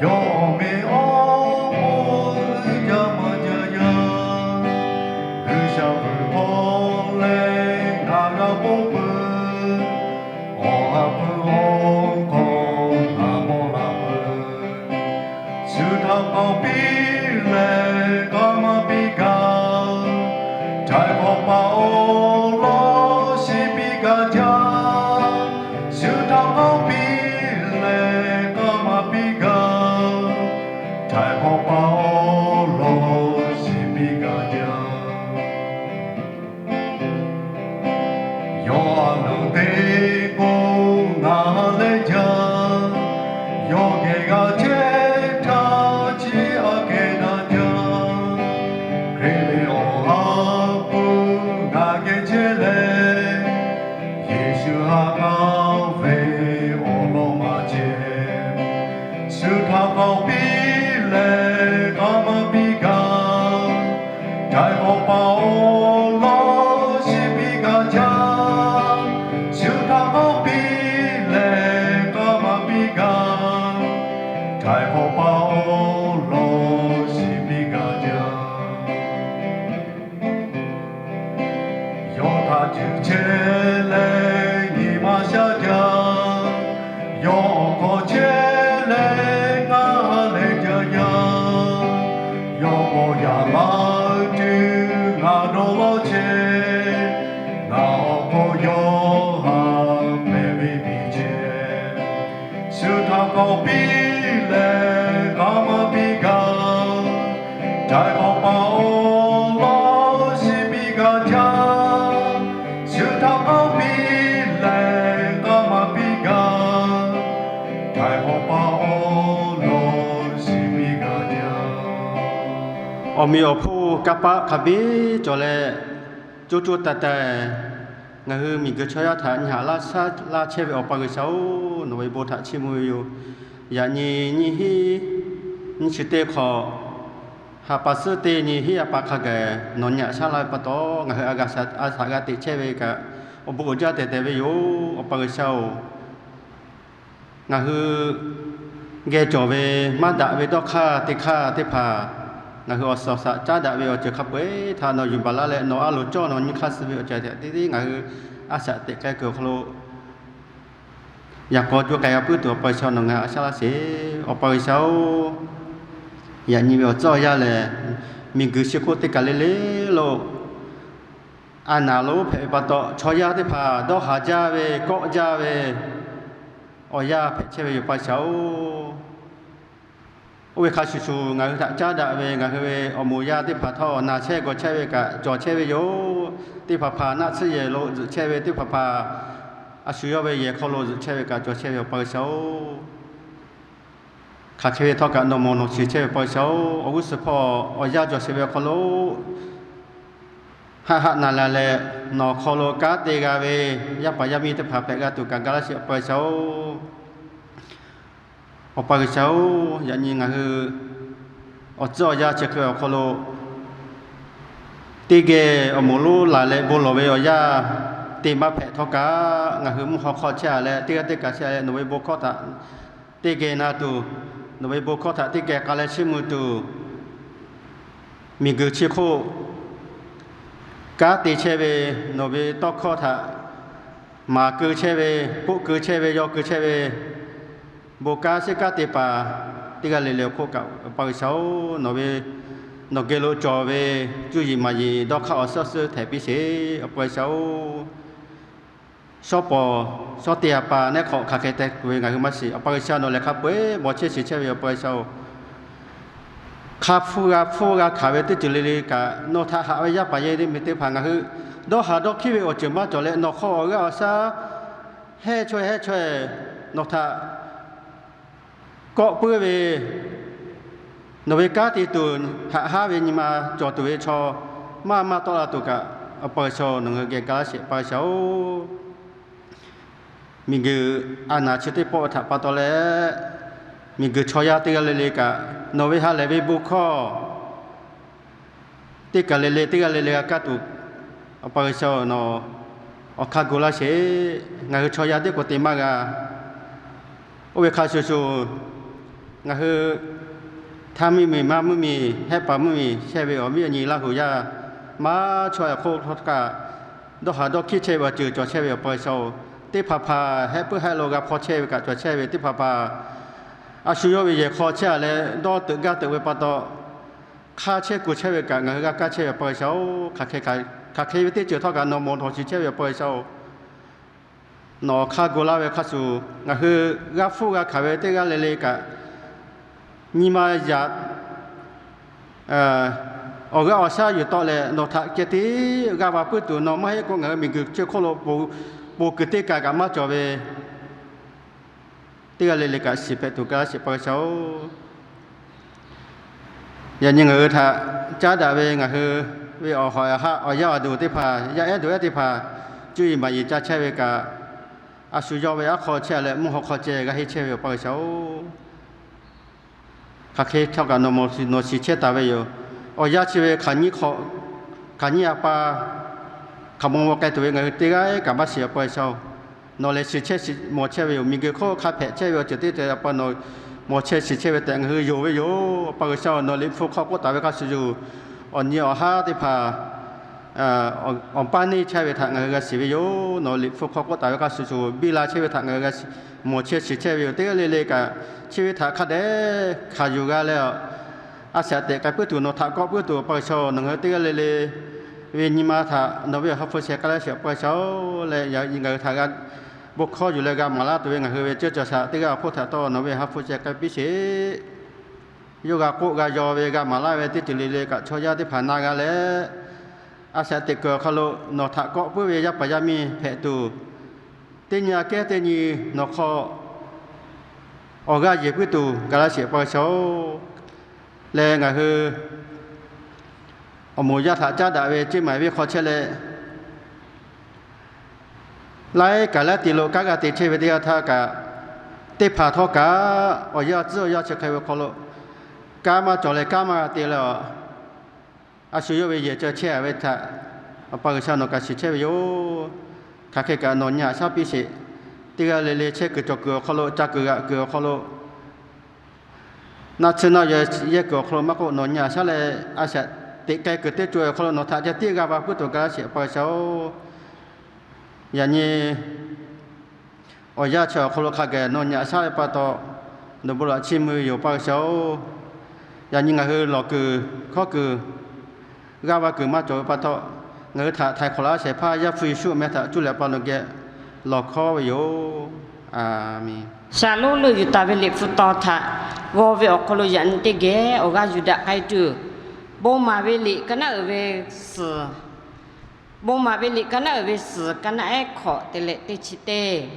Yawˇ awˬ meꞈ awˬ hk'aw uiˍ jaˇ maˇ jaˇ yaˇ, G'uiˬsha vuiˬ hk'aw leh ngaˬ g'a ponˬ peuˬ. Awˬ ha hpu awˬ hk'aw ngaˬ mawˬ la peuˬ. Shu htaꞈ k'awꞈ piˇ leh k'aˉ maˇ piˇ gaˇ, htaiˍ hk'awꞈ paˍ awˬ lawn shiˍ piˇ gaˇ jaˇ. Shu htaꞈ k'awꞈ piˇ leh k'aˉ maˇ piˇ gaˇ, htaiˍ hk'awꞈ paˍ awˬ lawn shiˍ piˇ gaˇ jaˇ. Yawˇ a loˍ teˇ k'oˆ ngaˬ ha leh jaˇ, yawˇ geh g'a chehˇ htaˇ chi aꞈ kehˬ daꞈ jaˇ. Hkriꞈ ve awˬ ha hpu ngaˬ geh chehˇ leh, Yeˍsuˆ ha k'aˉ ve awˬ lawn maˇ chehˇ. Shu htaꞈ k'awꞈ piˇ leh k'aˉ maˇ piˇ gaˇ, htaiˍ hk'awꞈ paˍ awˬ lawn shiˍ piˇ gaˇ jaˇ. Shu htaꞈ k'awꞈ piˇ leh k'aˉ maˇ piˇ gaˇ, htaiˍ hk'awꞈ paˍ awˬ lawn shiˍ piˇ gaˇ jaˇ. Yawˇ htaꞈ cuˇ chehˇ leh nyi ma shaˉ jaˇ. Yawˇ awˬ hk'aw chehˇ leh ngaˬ ha leh jaˇ yaˇ. Yawˇ k'awꞈ yaꞈ la tuˬ ngaˬ dawˇ lawˇ chehˇ. Ngaˬ awˬ hk'aw yawˇ ha hpehꞈ ve miˬ chehˇ. Shu htaꞈ k'awꞈ piˇ leh k'aˉ maˇ piˇ gaˇ, htaiˍ hk'awꞈ paˍ awˬ lawn shiˍ piˇ gaˇ jaˇ. Shu htaꞈ k'awꞈ piˇ leh k'aˉ maˇ piˇ gaˇ, htaiˍ hk'awꞈ paˍ awˬ lawn shiˍ piˇ gaˇ jaˇ. Awˬ meꞈ awˬ hponˇ kanˇ paˆ hk'a biˇ cawˬ leh, coˇ coˇ taiˍ taiˍ ngaˬ hui miˬguiˬ chaw yaˇ htaꞈ nyi haꞈ laˇ shaˉ laˇ chehˇ ve Awˬ pa G'uiˬsha-oˬ, nawˬ ve bon htaꞈ chiˇ mvuh ve yoˬ. Yaꞈ nyi nyiˇ hinˉ nyiˇ chi teˇ hk'awꞈ, ha pa suhˉ teˇ nyi hinˉ ha pa hk'a gaˬ nawˬ nyi haꞈ shaˉ laˇ ve pa taw, ngaˬ hui a g'a shaꞈ a shaꞈ g'a teꞈ chehˇ ve kaꞈ awˬ bon uiˍ jaˇ tehꞈ tehꞈ ve yoˬ. Awˬ pa G'uiˬsha-oˬ, ngaˬ hui geh cawˬ ve maˇ daꞈ ve dawˇ hk'aˇ teˇ hk'aˇ teˇ hpaˍ, ngaˬ hui awˬ suhˍ awˬ shaꞈ caˉ daꞈ ve awˬ ceuˬ hk'a peu-eˬ htaꞈ nawˬ yuˬ baˬ laˇ leh, nawˬ a loˍ cawˇ nawˬ nyi hk'aˇ suh ve awˬ ceuˬ htaꞈ teˇ tiˉ ngaˬ hui a shaꞈ teꞈ k'ai kuiˬ awˬ hk'aw lo yaꞈ k'aw co k'ai g'a puiˉ tuˬ, Awˬ pa G'uiˬsha nawˬ ngaˬ hui a shaˉ laˇ sheˍ. Awˬ pa G'uiˬsha-oˬ, yaꞈ nyi ve awˬ tcuhˉ awˬ yanˇ lehˬ, miˬguiˬ chi hk'oˆ teˇ kaˬ le le lo a naˍ lo hpehꞈ ve pa taw, chaw yaˇ teˇ hpaˍ dawˇ haˍ jaˇ ve, kawˆ jaˇ ve awˬ yanˇ hpehꞈ chehˇ ve yoˬ, Awˬ pa G'uiˬsha-oˬ. Oˇ ve hk'a shuˍ shuˍ ngaˬ hui htaꞈ caˉ daꞈ ve ngaˬ hui ve awˬ moˍ yaˇ teˇ hpaˍ htawˇ, naˬ chehˇ gawˬ chehˇ ve kaꞈ cawˬ chehˇ ve yoˬ. Teˇ hpaˍ hpaˍ naˆ tsuhˇ yehˬ lo zuhꞈ chehˇ ve, teˇ hpaˍ hpaˍ a shu yawˇ ve yehˬ hk'aw lo zuhꞈ chehˇ ve kaꞈ cawˬ chehˇ ve, Awˬ pa G'uiˬsha-oˬ. Hk'aˬ hk'e ve htawˇ kaꞈ nawˬ mawˬ nawˬ shiˍ chehˇ ve, Awˬ pa G'uiˬsha-oˬ. Awˬ g'uˇ suhˍ hpawˇ awˬ yanˇ cawˬ sheˍ ve awˬ hk'aw lo haˆ haˆ naˬ la leh, nawˬ hk'aw lo kanˉ te g'a ve yaˇ paˍ yaˇ miˇ teˇ hpaˍ hpehꞈ g'a tuˬ kaꞈ ga laˇ sheˍ, Awˬ pa G'uiˬsha-oˬ. Awˬ pa G'uiˬsha-oˬ, yaꞈ nyi ngaˬ hui awˬ tcuhˉ awˬ yanˇ chi hk'e ve awˬ hk'aw lo teˇ geh awˬ moˍ lonˉ laˬ leh bon lawˬ ve awˬ yanˇ te maˇ hpehꞈ htawˇ kaꞈ, ngaˬ hui mvuhˇ haw hk'aw chehˇ-a leh teˇ g'aˇ teˇ kaꞈ chehˇ leh nawˬ ve bon hkawˇ htaꞈ teˇ geh na tuˬ, nawˬ ve bon hkawˇ htaꞈ teˇ geh k'a leh chiˇ mvuh tuˬ, miˬguiˬ chi hk'oˆ kanˉ te chehˇ ve, nawˬ ve tawˇ hkawˇ htaꞈ maˍ keu chehˇ ve, k'oˆ keu chehˇ ve, yaw keu chehˇ ve, bon kanˉ sheˉ kanˉ te paˍ teˇ g'aˇ le le awˬ hk'oˆ kaꞈ, Awˬ pa G'uiˬsha-oˬ, nawˬ ve, nawˬ geh lo cawˬ ve cuˇ yiˍ maˍ yiˍ dawˇ hk'aˇ awˬ suhˉ suhˉ htehꞈ piˇ sheˍ, Awˬ pa G'uiˬsha-oˬ. Shawˉ pawˍ, shawˉ teˇ ha pa nehˉ hk'awꞈ hk'aˬ hk'e te kuˬ ve ngaˬ hui maˇ shiˍ, Awˬ pa G'uiˬsha nawˬ lehˬ hk'a peu-eˬ bawˬ chehˇ shiˍ chehˇ ve, Awˬ pa G'uiˬsha-oˬ. Hk'a hpfuhˇ g'a hpfuhˇ g'a hkanˍ ve teˇ ceuˬ le le kaꞈ, nawˬ htaꞈ haꞈ ve yaˇ paˍ yaˇ miˇ teˇ hpaˍ ngaˬ hui dawˇ haˍ dawˇ hkiˉ ve awˬ ceuˬ maˇ cawˬ leh, nawˬ hk'aw awˬ g'aˇ awˬ shaˉ hehnˇ chaweh hehnˇ chaweh nawˬ htaꞈ kawˆ puiˉ ve, nawˬ ve kanˉ te tuˬ haꞈ haˉ ve nyi ma cawˬ tuˬ ve chaw maˇ maˇ tawˆ la tuˬ kaꞈ, Awˬ pa G'uiˬsha nawˬ ngaˬ hui geh ga laˇ sheˍ, Awˬ pa G'uiˬsha-oˬ. Miˬguiˬ a naˍ chi teˇ pawˆ ve htaꞈ pa taw leh, miˬguiˬ chaw yaˇ teˇ g'aˇ le le kaꞈ nawˬ ve ha lehˬ ve bon hkawˇ teˇ kaˬ le le teˇ g'aˇ le le g'a kaˇ tuˬ, Awˬ pa G'uiˬsha nawˬ awˬ hk'aˇ gu laˇ sheˍ. Ngaˬ hui chaw yaˇ teˇ k'o te maˇ g'a. Oˇ ve hk'a shuˍ shuˍ, Ngaˬ hui htaˇ mvuhˇ miˬ, maˇ mvuhˇ miˬ, hehˆ paˍ mvuhˇ miˬ chehˇ ve awˬ viˉ awˬ nyi Laˇ huˍ yaˇ maˇ chaweh hk'oˆ htawˇ kaꞈ, dawˇ haˍ dawˇ hkiˇ chehˇ ve awˬ ceuˬ cawˬ chehˇ ve awˬ pa G'uiˬsha-oˬ, teˇ hpaˍ hpaˍ hehˆ puiˉ hehˆ lo g'a hpaw chehˇ ve kaꞈ cawˬ chehˇ ve teˇ hpaˍ hpaˍ, a shu yawˇ ve yehˬ hk'aw chehˇ a leh dawˇ teuꞈ gaˇ teuꞈ ve pa taw, hk'aˇ chehˇ kuˬ chehˇ ve kaꞈ ngaˬ hui g'a kaˇ chehˇ ve awˬ pa G'uiˬsha-oˬ, hk'aˬ hk'e ve teˇ ceuˬ htawˇ kaꞈ nawˬ mawˬ dawˬ shiˍ chehˇ ve awˬ pa G'uiˬsha-oˬ, nawˬ hk'a gu laˇ ve hk'a shuˍ ngaˬ hui g'a hpfuhˇ g'a hkanˍ ve teˇ g'aˇ le le kaꞈ, nyi ma yaꞈ awˬ g'aˇ awˬ shaˉ yuˬ tawˆ leh nawˬ htaꞈ ceh tiˉ g'aˇ va puiˉ tuˬ nawˬ maˇ heˆ k'o ngaˬ hui miˬguiˬ chi hk'oˆ lo ponˬ kuiˬ teˇ kaˬ kaꞈ maˇ cawˬ ve, teˇ g'aˇ le le kaꞈ shiˍ hpehꞈ tuˬ kaꞈ shiˍ pa G'uiˬsha-oˬ. Yaꞈ nyi ngaˬ hui htaꞈ caˉ daꞈ ve ngaˬ hui ve awˬ hawˍ awˬ haˆ awˬ yaˇ awˬ duˬ teˇ hpaˍ, yaˇ ehˉ duˬ ehˉ teˇ hpaˍ, cuˇ yiˍ maˍ yiˍ ca chehˇ ve kaꞈ, a shu yawˇ ve aˉ hk'aw chehˇ leh mvuhˇ haw hk'aw ceh g'a henˇ chehˇ ve awˬ pa G'uiˬsha-oˬ, hk'aˬ hk'e htawˇ kaꞈ nawˬ shiˍ chehˇ taˍ ve yoˬ. Awˬ yanˇ chi ve hk'aˬ nyiˇ a pa hk'aˬ mawˇ mawˇ k'ai tuˬ ve ngaˬ hui teˇ g'aˇ kaꞈ maˇ shiˍ awˬ pa G'uiˬsha-oˬ, nawˬ lehˬ shiˍ chehˇ shiˍ mawˬ chehˇ ve yoˬ. Miˬguiˬ hk'oˆ hk'a hpehꞈ chehˇ ve awˬ ceuˬ teˇ ceuˬ awˬ pa nawˬ mawˬ chehˇ shiˍ chehˇ ve tehꞈ ngaˬ hui yonˍ ve yoˬ. Awˬ pa G'uiˬsha-oˬ, nawˬ liꞈ hpu hk'aw k'oˆ taˍ ve hk'a shuˍ shuˍ, awˬ nyi awˬ haˉ teˇ hpaˍ awˬ paˇ neˇ chehˇ ve htaꞈ ngaˬ hui g'a shiˍ ve yoˬ. Nawˬ liꞈ hpu hk'aw k'oˆ taˍ ve hk'a shuˍ shuˍ biˇ la chehˇ ve htaꞈ ngaˬ hui g'a shiˍ, mawˬ chehˇ shiˍ chehˇ ve yoˬ. Teˇ g'aˇ le le kaꞈ chi ve htaꞈ hk'a dehꞈ hkanˍ yuˬ g'a leh, a shaꞈ teꞈ k'ai puiˉ tuˬ nawˬ htaꞈ kawˆ puiˉ tuˬ awˬ pa G'uiˬsha-oˬ, nawˬ hui teˇ g'aˇ le le ve nyi ma htaꞈ nawˬ ve awˬ ha hpu sheh k'ai laˇ sheˍ awˬ pa G'uiˬsha-oˬ leh, yaꞈ nyi ngaˬ hui htaꞈ g'a bon hkawˇ yuˬ leh g'a maˍ laˇ tuˬ ve ngaˬ hui ve ceuˇ caˬ shaꞈ teˇ g'aˇ awˬ hk'oˆ htaꞈ htawˇ nawˬ ve awˬ ha hpu sheh k'ai piˇ sheˍ. Yawˇ g'a k'oˆ g'a yaw ve g'a maˍ laˇ ve teˇ ceuˬ le le kaꞈ chaw yaˇ teˇ hpaˍ na g'a leh, a shaꞈ teꞈ kuiˬ awˬ hk'aw lo nawˬ htaꞈ kawˆ puiˉ ve yaˇ paˍ yaˇ miˇ hpehꞈ tuˬ, teˇ nyi aꞈ kehˉ teˇ nyi nawˬ hk'aw awˬ g'aˇ yeˬ puiˉ tuˬ gaˬ laˇ sheˍ awˬ pa G'uiˬsha-oˬ leh, ngaˬ hui awˬ moˍ yaˇ htaꞈ caˉ daꞈ ve ceˇ maˍ venˇ hk'aw chehˇ leh, laiˉ kaꞈ laiˉ te lo kanˉ g'a te chehˇ ve teˇ g'aˇ htaˇ kaꞈ, teˇ hpaˍ htawˇ kaꞈ awˬ yanˇ tcuhˉ awˬ yanˇ chi hk'e ve hk'aw lo kanˉ maˇ cawˬ leh kanˉ maˇ g'a te leh, a shu yawˇ ve yehˬ cawˬ chehˇ a ve htaꞈ awˬ pa G'uiˬsha nawˬ kaꞈ shiˍ chehˇ ve yoˬ. Hk'aˬ hk'e kaꞈ nawˬ nyi haꞈ shaˉ piˇ sheˍ. Teˇ g'aˇ le le chehˇ kuiˬ cawˬ kuiˬ awˬ hk'aw lo, ca kuiˬ g'aꞈ kuiˬ awˬ hk'aw lo, naˆ tsuhˇ naˆ yehˇ kuiˬ awˬ hk'aw lo maˇ k'oˆ, nawˬ nyi haꞈ shaˉ leh a shaꞈ teꞈ k'ai kuiˬ teˇ co awˬ hk'aw lo nawˬ htaꞈ ceh tiˉ g'a va puiˉ tuˬ gaˬ laˇ sheˍ awˬ pa G'uiˬsha-oˬ. Yaꞈ nyi awˬ yanˇ chi awˬ hk'aw lo hk'a gaˬ nawˬ nyi haꞈ shaˉ ve pa taw, nawˬ bon laꞈ chiˇ mvuh ve yoˬ pa G'uiˬsha-oˬ. Yaꞈ nyi ngaˬ hui lawˬ kuiˬ hkawˇ kuiˬ g'aˇ va kuiˬ maˇ cawˬ ve pa taw, ngaˬ hui htaꞈ htaiˍ hk'awꞈ laˇ shehˍ hpaˇ Yaˇ hpu Yeˍsuˆ meh htaꞈ cuˇ leh pa nawˬ geh lawˬ hkawˇ ve yoˬ. A menˬ. Shaˍlonˍ leuˆ yuˬ taˍ ve liꞈ hpu taw htaꞈ g'aw ve awˬ hk'aw lo yaꞈ nyi teˇ geh awˬ g'aˇ yuˬ daꞈ k'ai tuˬ, bon maˍ ve liꞈ ka naˉ uiˍ ve suhˍ, bon maˍ ve liꞈ ka naˉ uiˍ ve suhˍ ka naˆ ehˉ hkawꞈ te leh teˇ chi teˇ,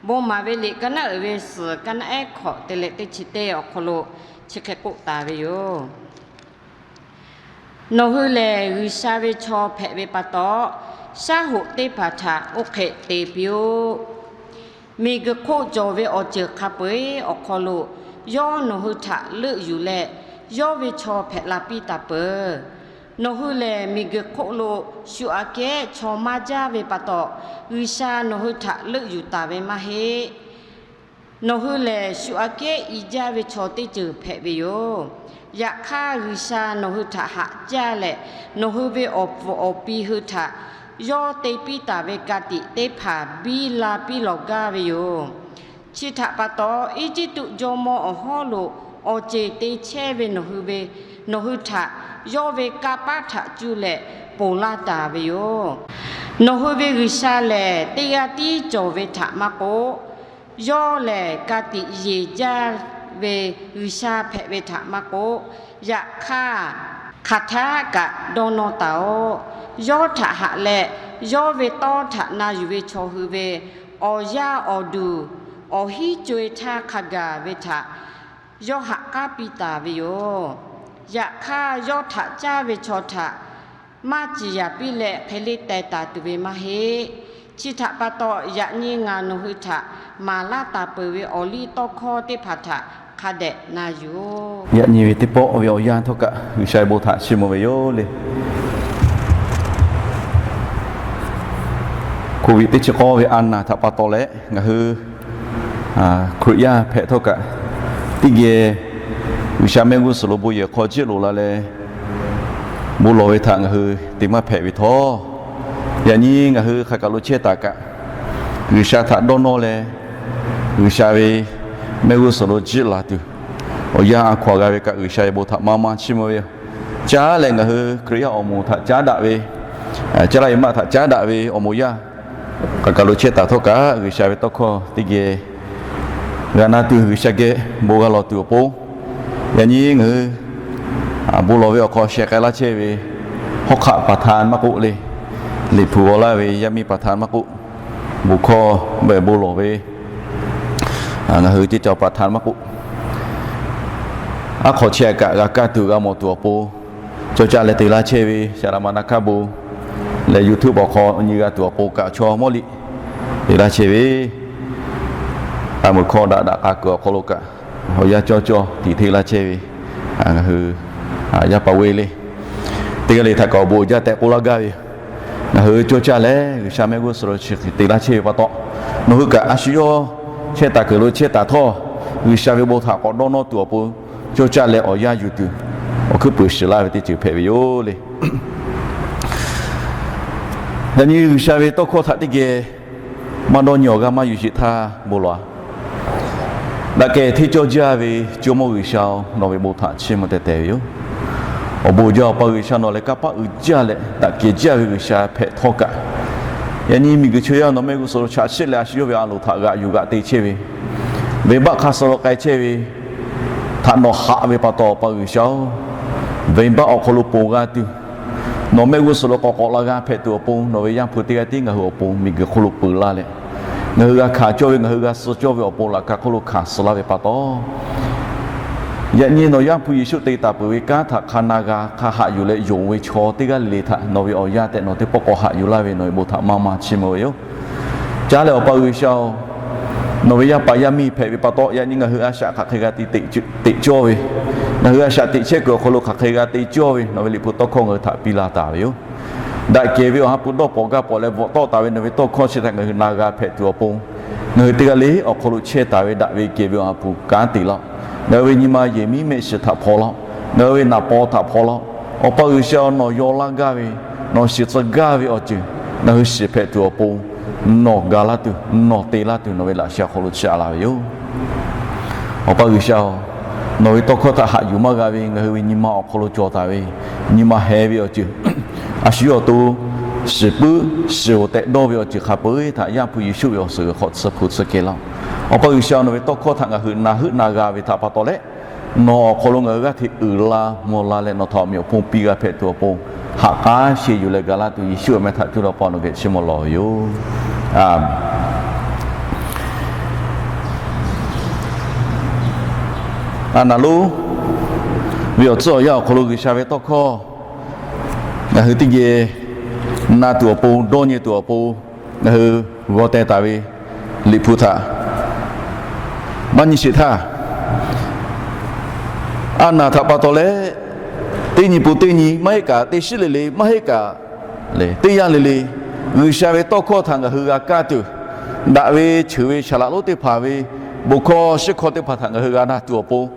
bon maˍ ve liꞈ ka naˉ uiˍ ve suhˍ ka naˆ ehˉ hkawꞈ te leh teˇ chi teˇ awˬ hk'aw lo chi hk'e k'oˆ taˍ ve yoˬ. Nawˬ hui lehˬ G'uiˬsha ve chaw hpehꞈ ve pa taw, shaˉ hoꞈ teˇ hpaˍ htaꞈ oˇ hk'e te piˇ-oˆ. Miˬguiˬ hk'oˆ cawˬ ve awˬ ceuˬ hk'a peu-eˬ awˬ hk'aw lo yawˇ nawˬ hui htaꞈ leuˆ yuˬ leh, yawˇ ve chaw hpehꞈ la piˇ taˍ peuˬ. Nawˬ hui lehˬ miˬguiˬ hk'oˆ lo shu aꞈ kehˉ chaw maˇ jaˇ ve pa taw, G'uiˬsha nawˬ hui htaꞈ leuˆ yuˬ taˍ ve maˇ heˆ. Nawˬ hui lehˬ shu aꞈ kehˉ i jaˇ ve chaw teˇ ceuˬ hpehꞈ ve yoˬ. Yaꞈ hk'aˇ G'uiˬsha nawˬ hui htaꞈ haꞈ jaˇ leh, nawˬ hui ve awˬ pfuhˍ awˬ pi hui htaꞈ yawˇ te piˇ taˍ ve ka tiꞈ teˇ hpaˍ biˇ la piˇ lawˬ gaˇ ve yoˬ. Chi htaꞈ pa taw, Eˇjiˇtuꞈ jawˇmawˇ awˬ hawˉ lo awˬ ceˬ te chehˇ ve nawˬ hui ve, nawˬ hui htaꞈ yawˇ ve kanˇ paˆ htaꞈ cuˇ leh ponˬ laˇ taˍ ve yoˬ. Nawˬ hui ve G'uiˬsha lehˬ teˇ g'aˇ tiˉ cawˬ ve htaꞈ maˇ k'oˆ, yawˇ lehˬ ka tiꞈ yeˬ jaˇ ve G'uiˬsha hpehꞈ ve htaꞈ maˇ k'oˆ, yaꞈ hk'aˇ hk'aˬ htaˆ kaꞈ dawˇ nawˇ taˍ-oꞈ. Yawˇ htaꞈ haꞈ leh, yawˇ ve tawˇ htaꞈ na yuˬ ve chaw hui ve awˬ yaˇ awˬ duˬ awˬ hinˉ co-e htaˇ hk'a gaˬ ve htaꞈ yawˇ haꞈ k'aˉ piˇ taˍ ve yoˬ. Yaꞈ hk'aˇ, yawˇ htaꞈ caˇ ve chaw htaꞈ maˇ ciˍ yanˍ piˇ leh hk'e leˇ teh taˍ tuˬ ve maˇ heˆ. Chi htaꞈ pa taw, yaꞈ nyi ngaˬ nawˬ hui htaꞈ maˍ laˇ taˍ peuˬ ve awˬ liˇ tawˇ hkawˇ teˇ hpaˍ htaꞈ hk'a dehꞈ na yuˬ-oˬ. Yaꞈ nyi ve teˇ pawˆ ve awˬ yanˇ htawˇ kaꞈ G'uiˬsha ve bon htaꞈ chiˇ mvuh ve yoˬ le. Covid teˇ chi k'awˇ ve a naˬ htaꞈ pa taw leh ngaˬ hui Hkriꞈ yaˇ hpehꞈ htawˇ kaꞈ Teˇ geh G'uiˬsha mehˆ g'uˇ suhˍ lo bon yehˬ hk'aw jiˆ loꞈ la leh, bon lawˬ ve htaꞈ ngaˬ hui te maˇ hpehꞈ ve htawˇ, yaꞈ nyi ngaˬ hui hk'aˬ kaˬ lo chehˇ taˍ kaꞈ, G'uiˬsha htaꞈ dawˇ nawˇ leh, G'uiˬsha ve mehˆ g'uˇ suhˍ lo jiˆ laˬ tuˬ, awˬ yanˇ a hkaw g'a ve kaꞈ G'uiˬsha ve bon htaꞈ maˇ maˇ chiˇ mvuh ve yoˬ. Caˉ leh ngaˬ hui Hkriꞈ yaˇ awˬ moˍ htaꞈ caˉ daꞈ ve, caˉ laˇ ve maˇ htaꞈ caˉ daꞈ ve awˬ moˍ yaˇ hk'aˬ kaˬ lo chehˇ taˍ htawˇ kaꞈ, G'uiˬsha ve tawˇ hkawˇ teˇ geh g'a na tuˬ G'uiˬsha geh bon g'a lawˬ tuˬ awˬ pon, yaꞈ nyi ngaˬ hui bon lawˬ ve awˬ hk'aw sheh k'ai laˇ chehˇ ve, hawˉ hk'aˆ ประธาน maˇ k'oˆ le, liꞈ hpu g'aw laˇ ve yaˇ miˇ ประธาน maˇ k'oˆ, bon hkawˇ bon lawˬ ve ngaˬ hui teˇ cawˬ ประธาน maˇ k'oˆ, aˉ hk'aw chehˇ kaꞈ g'a kaˇ tuˬ g'a mawˬ tuˬ awˬ pon, cawˇ caˇ leh te laˇ chehˇ ve, Saˍ laꞈ ma na hkaˇ bon leh YouTube awˬ hk'aw nyi g'a tuˬ awˬ pon kaꞈ chaw mawˇ liꞈ te laˇ chehˇ ve, a meuˬ hkawˇ daꞈ daꞈ k'a kuiˬ awˬ hk'aw lo kaꞈ, awˬ yanˇ cawˇ cawˇ tiꞈ hteˇ laˇ chehˇ ve, ngaˬ hui yaˇ paˍ ve le, teˇ g'aˇ le htaꞈ kaꞈ awˬ bon uiˍ jaˇ tehꞈ k'oˆ laˇ gaˇ ve yoˬ. Ngaˬ hui cawˇ caˇ leh G'uiˬsha mehˆ g'uˇ suhˍ lo chi hk'e te laˇ chehˇ ve pa taw, nawˬ hui kaꞈ a shu yawˇ chehˇ taˍ kuiˬ lo chehˇ taˍ htawˇ, G'uiˬsha ve bon htaꞈ k'awꞈ dawˇ nawˇ tuˬ awˬ pon, cawˇ caˇ leh awˬ yanˇ yuˬ tuˬ awˬ hkuiˉ puiˍ shiˍ laˇ ve teˇ ceuˬ hpehꞈ ve yoˬ le. Yaꞈ nyi G'uiˬsha ve tawˇ hkawˇ htaꞈ teˇ geh maˇ dawˇ nyi awˬ g'aˇ maˇ yuˬ sheˍ htaˇ bon lawˬ-a. Daꞈ kehˬ hteˇ cawˇ jaˇ ve Jawˇmawˇ G'uiˬsha-oˬ, nawˬ ve bon htaꞈ chiˇ mvuh teh teh ve yoˬ. Awˬ bon jaˇ Awˬ pa G'uiˬsha nawˬ leh kanˇ paˆ uiˍ jaˇ leh daꞈ kehˬ jaˇ ve G'uiˬsha hpehꞈ htawˇ kaꞈ, yaꞈ nyi miˬguiˬ chaw yaˇ nawˬ mehˆ g'uˇ suhˍ lo chaꞈ chiˆ leh a shu yawˇ ve a loˍ htaꞈ g'aꞈ yuˬ g'aꞈ te chehˇ ve, venˇbaˆ hk'aˇ suh lo k'ai chehˇ ve htaꞈ nawˬ haꞈ ve pa taw Awˬ pa G'uiˬsha-oˬ, venˇbaˆ awˬ hk'aw lo ponˬ g'a tuˬ, nawˬ mehˆ g'uˇ suhˍ lo k'awꞈ k'awꞈ la g'a hpehꞈ tuˬ awˬ pon, nawˬ ve Yaˇ hpu teˇ g'aˇ tiˉ ngaˬ hui awˬ pon miˬguiˬ hk'oˆ lo peuˬ laˇ leh, ngaˬ hui g'a hkanˍ cawˇ ve, ngaˬ hui g'a suh cawˇ ve awˬ pon laꞈ ka hk'oˆ lo hkanˍ suh laˇ ve pa taw, yaꞈ nyi nawˬ Yaˇ hpu Yeˍsuˆ te taˍ peuˬ ve kanˉ htaꞈ hk'a na g'a hk'a haꞈ yuˬ leh yonˍ ve chaw teˇ g'aˇ le le htaꞈ nawˬ ve awˬ yanˇ tehꞈ nawˬ teˇ pawˆ k'awꞈ haꞈ yuˬ laˇ ve nawˬ ve bon htaꞈ maˇ maˇ chiˇ mvuh ve yoˬ. Caˉ leh Awˬ pa G'uiˬsha-oˬ, nawˬ ve yaˇ paˍ yaˇ miˇ hpehꞈ ve pa taw, yaꞈ nyi ngaˬ hui a shaꞈ hk'aˬ hk'e g'a te teꞈ cawˇ ve, ngaˬ hui a shaꞈ teꞈ chehˇ kuiˬ awˬ hk'aw lo hk'aˬ hk'e g'a te cawˇ ve, nawˬ ve liꞈ hpu tawˇ hkawˇ ngaˬ hui htaꞈ piˇ laˇ taˍ ve yoˬ. Daꞈ kehˬ ve Awˬ ha hpu dawˇ pawˍ gaˇ pawˍ leh bvuhꞈ tawˆ taˍ ve nawˬ ve tawˇ hkawˇ chi htaꞈ ngaˬ hui na g'a hpehꞈ tuˬ awˬ pon, ngaˬ hui teˇ g'aˇ le awˬ hk'aw lo chehˇ taˍ ve daꞈ ve kehˬ ve Awˬ ha hpu kanˉ te laˇ-oˆ. Ngaˬ hui ve nyi ma yehˬ miˉ mehˆ shiˍ htaꞈ hpaw laˇ-oˆ. Ngaˬ hui ve naˍ paw htaꞈ hpaw laˇ-oˆ. Awˬ pa G'uiˬsha-oˬ, nawˬ yaw laˇ gaˇ ve, nawˬ shiˍ tcuh gaˇ ve awˬ ceuˬ ngaˬ hui shiˍ hpehꞈ tuˬ awˬ pon, nawˬ ga laˇ tuˬ, nawˬ te laˇ tuˬ nawˬ ve laꞈ sheh awˬ hk'aw lo chiˇ aꞈ laˇ ve yoˬ. Awˬ pa G'uiˬsha-oˬ, nawˬ ve tawˇ hkawˇ htaꞈ haꞈ yuˬ maˇ g'a ve ngaˬ hui ve nyi ma awˬ hk'aw lo cawˬ taˍ ve, nyi ma heh ve awˬ ceuˬ, a shu yawˇ awˬ to shiˍ puiˉ shiˍ-oˬ tehꞈ dawˇ ve awˬ ceuˬ hk'a peu-eˬ htaꞈ Yaˇ hpu Yeˍsuˆ ve awˬ suhˍ g'uiˬ hk'aw tsuhˇ hpu tsuhˇ kehˬ laˇ-oˆ. Awˬ pa G'uiˬsha, nawˬ ve tawˇ hkawˇ htaꞈ ngaˬ hui na heuˆ na g'a ve htaꞈ pa taw leh, nawˬ awˬ hk'aw lo ngaˬ hui g'aˇ hteꞈ uiˍ la mvuh la leh nawˬ htaꞈ awˬ meꞈ awˬ hponˇ piˇ g'a hpehꞈ tuˬ awˬ pon, haꞈ k'aˉ sheˍ yuˬ leh ga laˇ tuˬ Yeˍsuˆ awˬ meh htaꞈ cuˇ leh Awˬ pa nawˬ geh chiˇ mvuh lawˬ ve yoˬ. A meˍ. A naˍ lonˉ ve awˬ tcuhˉ awˬ yanˇ awˬ hk'aw lo G'uiˬsha ve tawˇ hkawˇ ngaˬ hui teˇ geh na tuˬ awˬ pon, dawˇ nyi tuˬ awˬ pon, ngaˬ hui g'aw teh taˍ ve liꞈ hpu htaꞈ maˇ nyi sheˍ htaˇ, a naˍ htaꞈ pa taw leh, teˇ nyi pun teˇ nyi maˇ heˆ kaꞈ, teˇ shiˉ le le maˇ heˆ kaꞈ, teˇ yanˇ le le, G'uiˬsha ve tawˇ hkawˇ htaꞈ ngaˬ hui g'a kaˇ tuˬ, daꞈ ve cheuˬ ve saˍ laꞈ lonˉ teˇ hpaˍ ve bon hkawˇ shiˉ hkawˇ teˇ hpaˍ htaꞈ ngaˬ hui g'a na tuˬ awˬ pon,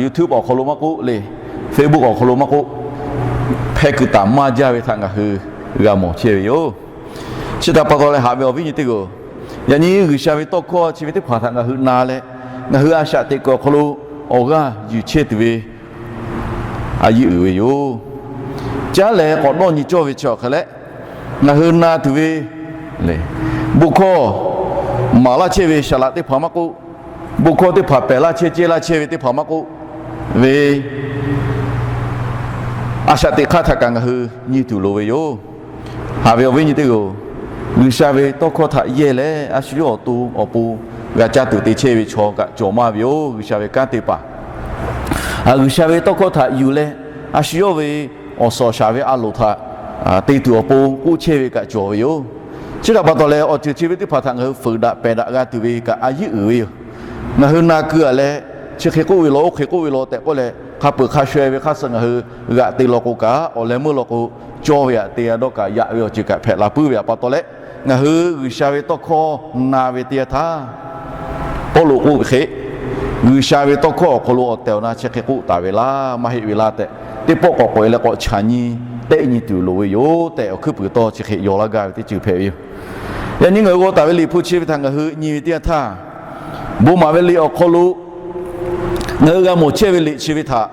YouTube awˬ hk'aw lo maˇ k'oˆ le, Facebook awˬ hk'aw lo maˇ k'oˆ, hpeh kuiˬ taˍ maˇ jaˇ ve htaꞈ ngaˬ hui g'a mawˬ chehˇ ve yoˬ. Chi htaꞈ pa taw leh haꞈ ve awˬ viˉ nyi teˇ g'aˇ-oˬ, yaꞈ nyi G'uiˬsha ve tawˇ hkawˇ chi ve teˇ hpaˍ htaꞈ ngaˬ hui na leh, ngaˬ hui a shaꞈ teꞈ kuiˬ awˬ hk'aw lo awˬ g'aˇ yuˬ chehˇ tuˬ ve a yiˇ uiˍ ve yoˬ. Caˉ leh k'awꞈ dawˇ nyi cawˇ ve chi awˬ hk'e leh, ngaˬ hui na tuˬ ve bon hkawˇ maˍ laˇ chehˇ ve saˍ laꞈ teˇ hpaˍ maˇ k'oˆ, bon hkawˇ teˇ hpaˍ pehˬ laˇ chehˇ, cehˇ laˇ chehˇ ve teˇ hpaˍ maˇ k'oˆ ve, a shaꞈ teꞈ hk'aˇ htaꞈ kaꞈ ngaˬ hui nyi tuˬ loˍ ve yoˬ. Haꞈ ve awˬ viˉ nyi teˇ g'aˇ-oˬ, G'uiˬsha ve tawˇ hkawˇ htaꞈ yehˇ leh a shu yawˇ awˬ to awˬ pon g'a caˇ tuˬ te chehˇ ve chaw kaꞈ cawˬ maˇ ve yoˬ. G'uiˬsha ve kanˉ te paˍ, G'uiˬsha ve tawˇ hkawˇ htaꞈ yuˬ leh a shu yawˇ ve awˬ suhˍ awˬ shaˍ ve a loˍ htaꞈ te tuˬ awˬ pon k'oˆ chehˇ ve kaꞈ cawˬ ve yoˬ. Chi htaꞈ pa taw leh, awˬ ceuˬ chi ve teˇ hpaˍ htaꞈ ngaˬ hui fuiˍ daꞈ pehˬ daꞈ g'a tuˬ ve kaꞈ a yiˇ uiˍ ve yoˬ. Ngaˬ hui na keu-a leh, chi hk'e k'oˆ ve law, oˇ hk'e k'oˆ ve law tehꞈ k'oˆ leh, hk'a peuˬ hk'a shaweh ve hk'a suh ngaˬ hui g'aꞈ te law k'o kaꞈ, awˬ leh meuˇ law k'o, cawˇ ve htaꞈ te g'a dawˇ kaꞈ, yaꞈ ve awˬ ceuˬ kaꞈ hpehꞈ la puiˉ ve htaꞈ pa taw leh, ngaˬ hui G'uiˬsha ve tawˇ hkawˇ na ve teˇ yanˇ htaˇ, Pawˇluꞈ k'oˆ ve hk'e, G'uiˬsha ve tawˇ hkawˇ awˬ hk'aw lo awˬ tehˬ awˬ na chi hk'e k'oˆ taˍ ve laˇ maˇ heˆ ve laˇ tehꞈ, teˇ pawˆ k'awꞈ k'oꞈ e leh k'awꞈ chaꞈ nyi tehˆ nyi tuˬ loˍ ve yoˬ tehꞈ, awˬ hkuiˉ puiˍ tawˇ chi hk'e yaw laˇ gaˇ ve teˇ ceuˬ hpehꞈ ve yoˬ. Yaꞈ nyi ngaˬ hui g'aw taˍ ve liꞈ hpu chi ve htaꞈ ngaˬ hui nyi ve teˇ yanˇ htaˇ, bon maˍ ve liꞈ awˬ hk'aw lo ngaˬ hui g'a mawˬ chehˇ ve liꞈ chi ve htaꞈ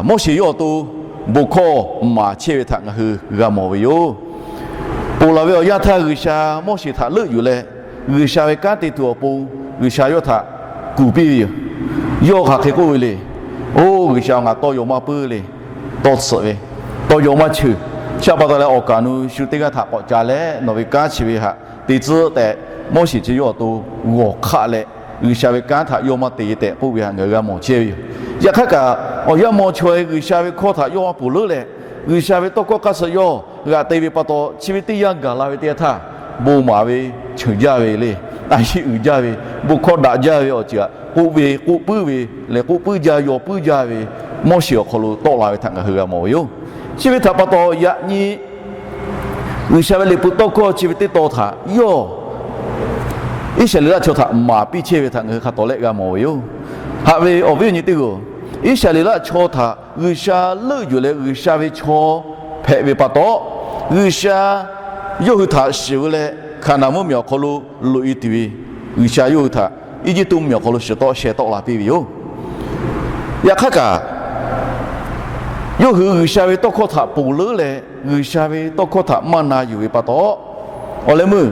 Moˉseˍ yawˇ awˬ to bon hkawˇ maˍ chehˇ ve htaꞈ ngaˬ hui g'a mawˬ ve yoˬ. Ponˬ laˬ ve awˬ yanˇ htaˇ G'uiˬsha Moˉseˍ htaꞈ leuˆ yuˬ leh, G'uiˬsha ve kanˉ te tuˬ awˬ pon G'uiˬsha yawˇ htaꞈ kuˬ piˇ ve yoˬ. Yawˇ hk'aˬ hk'e k'oˆ ve le. Oˇ G'uiˬsha, ngaˬ tawˇ yaw maˇ puiˉ le. Tawˇ tsuhꞈ ve, tawˇ yaw maˇ cheuˬ. Chi pa taw leh awˬ kaˍ nu shu teˇ g'aˇ htaꞈ k'awꞈ ca leh nawˬ ve kanˉ chi ve htaꞈ te tcuhˉ tehꞈ, Moˉseˍ chi yawˇ awˬ to g'awˬ hk'aˆ leh, G'uiˬsha ve kanˉ htaꞈ yawˇ maˇ te tehꞈ k'oˆ ve htaꞈ ngaˬ hui g'a mawˬ chehˇ ve yoˬ. Yaꞈ hk'aˇ kaꞈ, awˬ yanˇ maw chaw e G'uiˬsha ve hkawˇ htaꞈ yawˇ maˇ ponˬ leuˉ leh, G'uiˬsha ve tawˇ hkawˇ hk'aˇ suh yawˇ g'aꞈ te ve pa taw, chi ve teˇ yanˇ gaˬ la ve teˇ yanˇ htaˇ, bon maˍ ve cheuˬ jaˇ ve le. A yiˇ uiˍ jaˇ ve, bon hkawˇ daꞈ jaˇ ve awˬ ceuˬ htaꞈ k'oˆ ve, k'oˆ puiˉ ve leh, k'oˆ puiˉ jaˇ, yaw puiˉ jaˇ ve, Moˉseˍ awˬ hk'aw lo tawˆ la ve htaꞈ ngaˬ hui g'a mawˬ ve yoˬ. Chi ve htaꞈ pa taw, yaꞈ nyi G'uiˬsha ve liꞈ hpu tawˇ hkawˇ chi ve teˇ taw htaꞈ yawˇ Iˉsaˍreˍlaˆ chaw htaꞈ maˍ piˇ chehˇ ve htaꞈ ngaˬ hui hk'a tawˍ lehˆ g'a mawˬ ve yoˬ. Haꞈ ve awˬ viˉ awˬ nyi teˇ hpaˍ-oˬ, Iˉsaˍreˍlaˆ chaw htaꞈ G'uiˬsha leuˆ yuˬ leh G'uiˬsha ve chaw hpehꞈ ve pa taw, G'uiˬsha yawˇ hui htaꞈ shiˍ ve leh Hkaˍnanˍ mvuhˇmiˬ awˬ hk'aw lo loꞈ e tuˬ ve, G'uiˬsha yawˇ hui htaꞈ Eˇjiˇtuꞈ mvuhˇmiˬ awˬ hk'aw lo shiˍ tawˆ sheh tawˆ la piˇ ve yoˬ. Yaꞈ hk'aˇ kaꞈ, yawˇ hui G'uiˬsha ve tawˇ hkawˇ htaꞈ ponˬ leuˉ leh G'uiˬsha ve tawˇ hkawˇ htaꞈ maˇ na yuˬ ve pa taw, awˬ leh meuˇ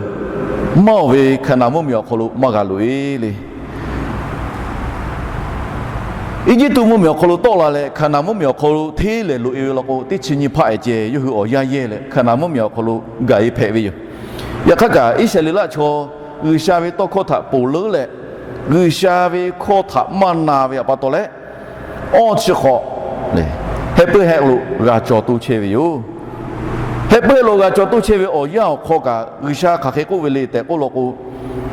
maˇ oˬ ve Hkaˍnanˍ mvuhˇmiˬ awˬ hk'aw lo maˇ g'a loꞈ e le. Eˇjiˇtuꞈ mvuhˇmiˬ awˬ hk'aw lo tawˆ la leh Hkaˍnanˍ mvuhˇmiˬ awˬ hk'aw lo hteˇ lehˍ loꞈ e ve law k'o, teˇ chi nyi hpaˆ ehˍ ceh yawˇ hui awˬ yanˇ yehˇ leh Hkaˍnanˍ mvuhˇmiˬ awˬ hk'aw lo gaˬ e hpehꞈ ve yoˬ. Yaꞈ hk'aˇ kaꞈ, Iˉsaˍreˍlaˆ chaw G'uiˬsha ve tawˇ hkawˇ htaꞈ ponˬ leuˉ leh G'uiˬsha ve hkawˇ htaꞈ maˇ na ve pa taw leh, awˇ chi hk'awꞈ heh puiˉ heh lo g'a caw toˇ chehˇ ve yoˬ. Heh puiˉ heh lo g'a caw toˇ chehˇ ve awˬ yanˇ awˬ hk'aw kaꞈ, G'uiˬsha hk'aˬ hk'e k'oˆ ve le tehꞈ k'oˆ law k'o,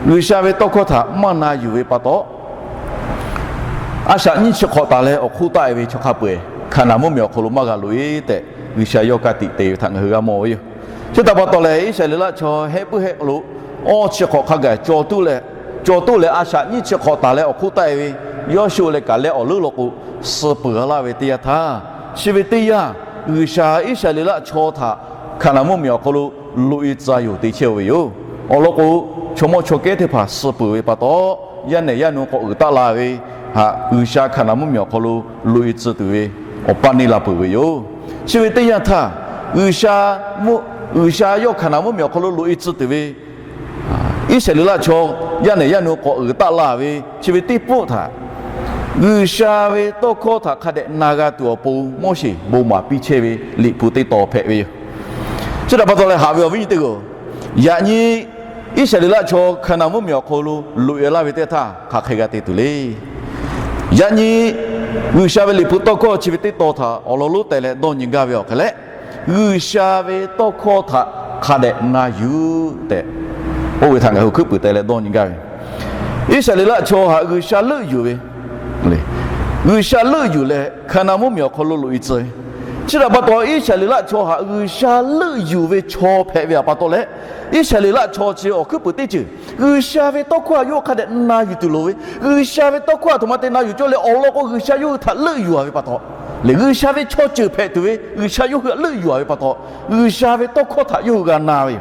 G'uiˬsha ve tawˇ hkawˇ htaꞈ maˇ na yuˬ ve pa taw, a shaꞈ nyiˇ chi hk'awꞈ taˍ leh awˬ hk'oˆ taˆ e ve chaw hk'a peu-eˬ Hkaˍnanˍ mvuhˇmiˬ awˬ hk'aw lo maˇ g'a loꞈ e tehꞈ, G'uiˬsha yawˇ ka tiꞈ te ve htaꞈ ngaˬ hui g'a mawˬ ve yoˬ. Chi htaꞈ pa taw leh, Iˉsaˍreˍlaˆ chaw heh puiˉ heh lo awˇ chi hk'awꞈ hk'a gaˬ caw toˇ leh, caw toˇ leh a shaꞈ nyiˇ chi hk'awꞈ taˍ leh awˬ hk'oˆ taˆ e ve Yawˇshuˆ leh Kaˍlehˇ awˬ leuˉ law k'o, suh peuˬ laˇ ve teˇ yanˇ htaˇ, chi ve teˇ yanˇ G'uiˬsha Iˉsaˍreˍlaˆ chaw htaꞈ Hkaˍnanˍ mvuhˇmiˬ awˬ hk'aw lo loꞈ e tcuh yoˬ te chehˇ-oˬ ve yoˬ. Awˬ lawn k'o, chaw mawˇ chaw kehˉ teˇ hpaˍ suh peuˬ ve pa taw, yaˇ nehˬ yaˇ nu k'awꞈ uiˍ taˆ la ve htaꞈ G'uiˬsha Hkaˍnanˍ mvuhˇmiˬ awˬ hk'aw lo loꞈ e tcuh tuˬ ve awˬ paˇ neˇ la peuˬ ve yoˬ. Chi ve teˇ yanˇ htaˇ, G'uiˬsha, G'uiˬsha yawˇ Hkaˍnanˍ mvuhˇmiˬ awˬ hk'aw lo loꞈ e tcuh tuˬ ve Iˉsaˍreˍlaˆ chaw yaˇ nehˬ yaˇ nu k'awꞈ uiˍ taˆ la ve chi ve teˇ pawˆ htaꞈ, G'uiˬsha ve tawˇ hkawˇ htaꞈ hk'a dehꞈ na g'a tuˬ awˬ pon Moˉseˍ bon maˍ piˇ chehˇ ve liꞈ hpu teˇ taw hpehꞈ ve yoˬ. Chi htaꞈ pa taw leh, haꞈ ve awˬ viˉ nyi teˇ hpaˍ-oˬ, yaꞈ nyi Iˉsaˍreˍlaˆ chaw Hkaˍnanˍ mvuhˇmiˬ awˬ hk'aw lo loꞈ e laˇ ve teˇ htaˇ hk'aˬ hk'e g'a te tuˬ le. Yaꞈ nyi G'uiˬsha ve liꞈ hpu tawˇ hkawˇ chi ve teˇ taw htaꞈ awˬ lawn lonˉ teh leh dawˇ nyi gaˇ ve awˬ hk'e leh, G'uiˬsha ve tawˇ hkawˇ htaꞈ hk'a dehꞈ na yuˬ tehꞈ k'oˆ ve htaꞈ ngaˬ hui hkuiˉ puiˍ teh leh dawˇ nyi gaˇ ve, Iˉsaˍreˍlaˆ chaw htaꞈ G'uiˬsha leuˆ yuˬ ve, G'uiˬsha leuˆ yuˬ leh Hkaˍnanˍ mvuhˇmiˬ awˬ hk'aw lo loꞈ e tcuh ve. Chi htaꞈ pa taw, Iˉsaˍreˍlaˆ chaw htaꞈ G'uiˬsha leuˆ yuˬ ve chaw hpehꞈ ve pa taw leh, Iˉsaˍreˍlaˆ chaw chi awˬ hkuiˉ puiˍ teˇ ceuˬ G'uiˬsha ve tawˇ hkawˇ htaꞈ yawˇ hk'a dehꞈ na yuˬ tuˬ loˍ ve, G'uiˬsha ve tawˇ hkawˇ htaꞈ htoꞈ ma te na yuˬ cawˇ leh awˬ lawn k'o G'uiˬsha yawˇ hui htaꞈ leuˆ yuˬ-a ve pa taw, leh G'uiˬsha ve chaw ceuˬ hpehꞈ tuˬ ve G'uiˬsha yawˇ hui htaꞈ leuˆ yuˬ-a ve pa taw, G'uiˬsha ve tawˇ hkawˇ htaꞈ yawˇ hui g'a na ve yoˬ.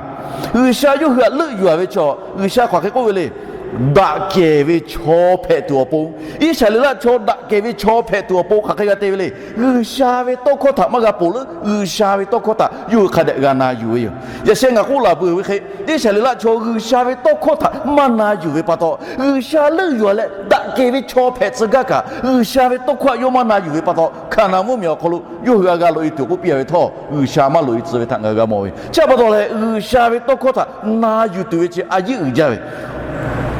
G'uiˬsha yawˇ hui htaꞈ leuˆ yuˬ-a ve chaw, G'uiˬsha hk'aˬ hk'e k'oˆ ve le. Daꞈ kehˬ ve chaw hpehꞈ tuˬ awˬ pon, Iˉsaˍreˍlaˆ chaw daꞈ kehˬ ve chaw hpehꞈ tuˬ awˬ pon hk'aˬ hk'e g'a te ve le. G'uiˬsha ve tawˇ hkawˇ htaꞈ maˇ g'a ponˬ leuˉ, G'uiˬsha ve tawˇ hkawˇ htaꞈ yawˇ hui hk'a dehꞈ g'a na yuˬ ve yoˬ. Yaꞈ sheh ngaˬ k'oˆ laˬ peuˬ ve hk'e, Iˉsaˍreˍlaˆ chaw G'uiˬsha ve tawˇ hkawˇ htaꞈ maˇ na yuˬ ve pa taw, G'uiˬsha leuˆ yuˬ-a leh daꞈ kehˬ ve chaw hpehꞈ tcuh gaˇ kaꞈ, G'uiˬsha ve tawˇ hkawˇ htaꞈ yawˇ maˇ na yuˬ ve pa taw, Hkaˍnanˍ mvuhˇmiˬ awˬ hk'aw lo yawˇ hui a g'a loꞈ e tuˬ k'oˆ piˇ-a ve htawˇ, G'uiˬsha maˇ loꞈ e tcuh ve htaꞈ ngaˬ hui g'a mawˬ ve. Chi pa taw leh, G'uiˬsha ve tawˇ hkawˇ htaꞈ na yuˬ tuˬ ve chi a yiˉ uiˍ jaˇ ve,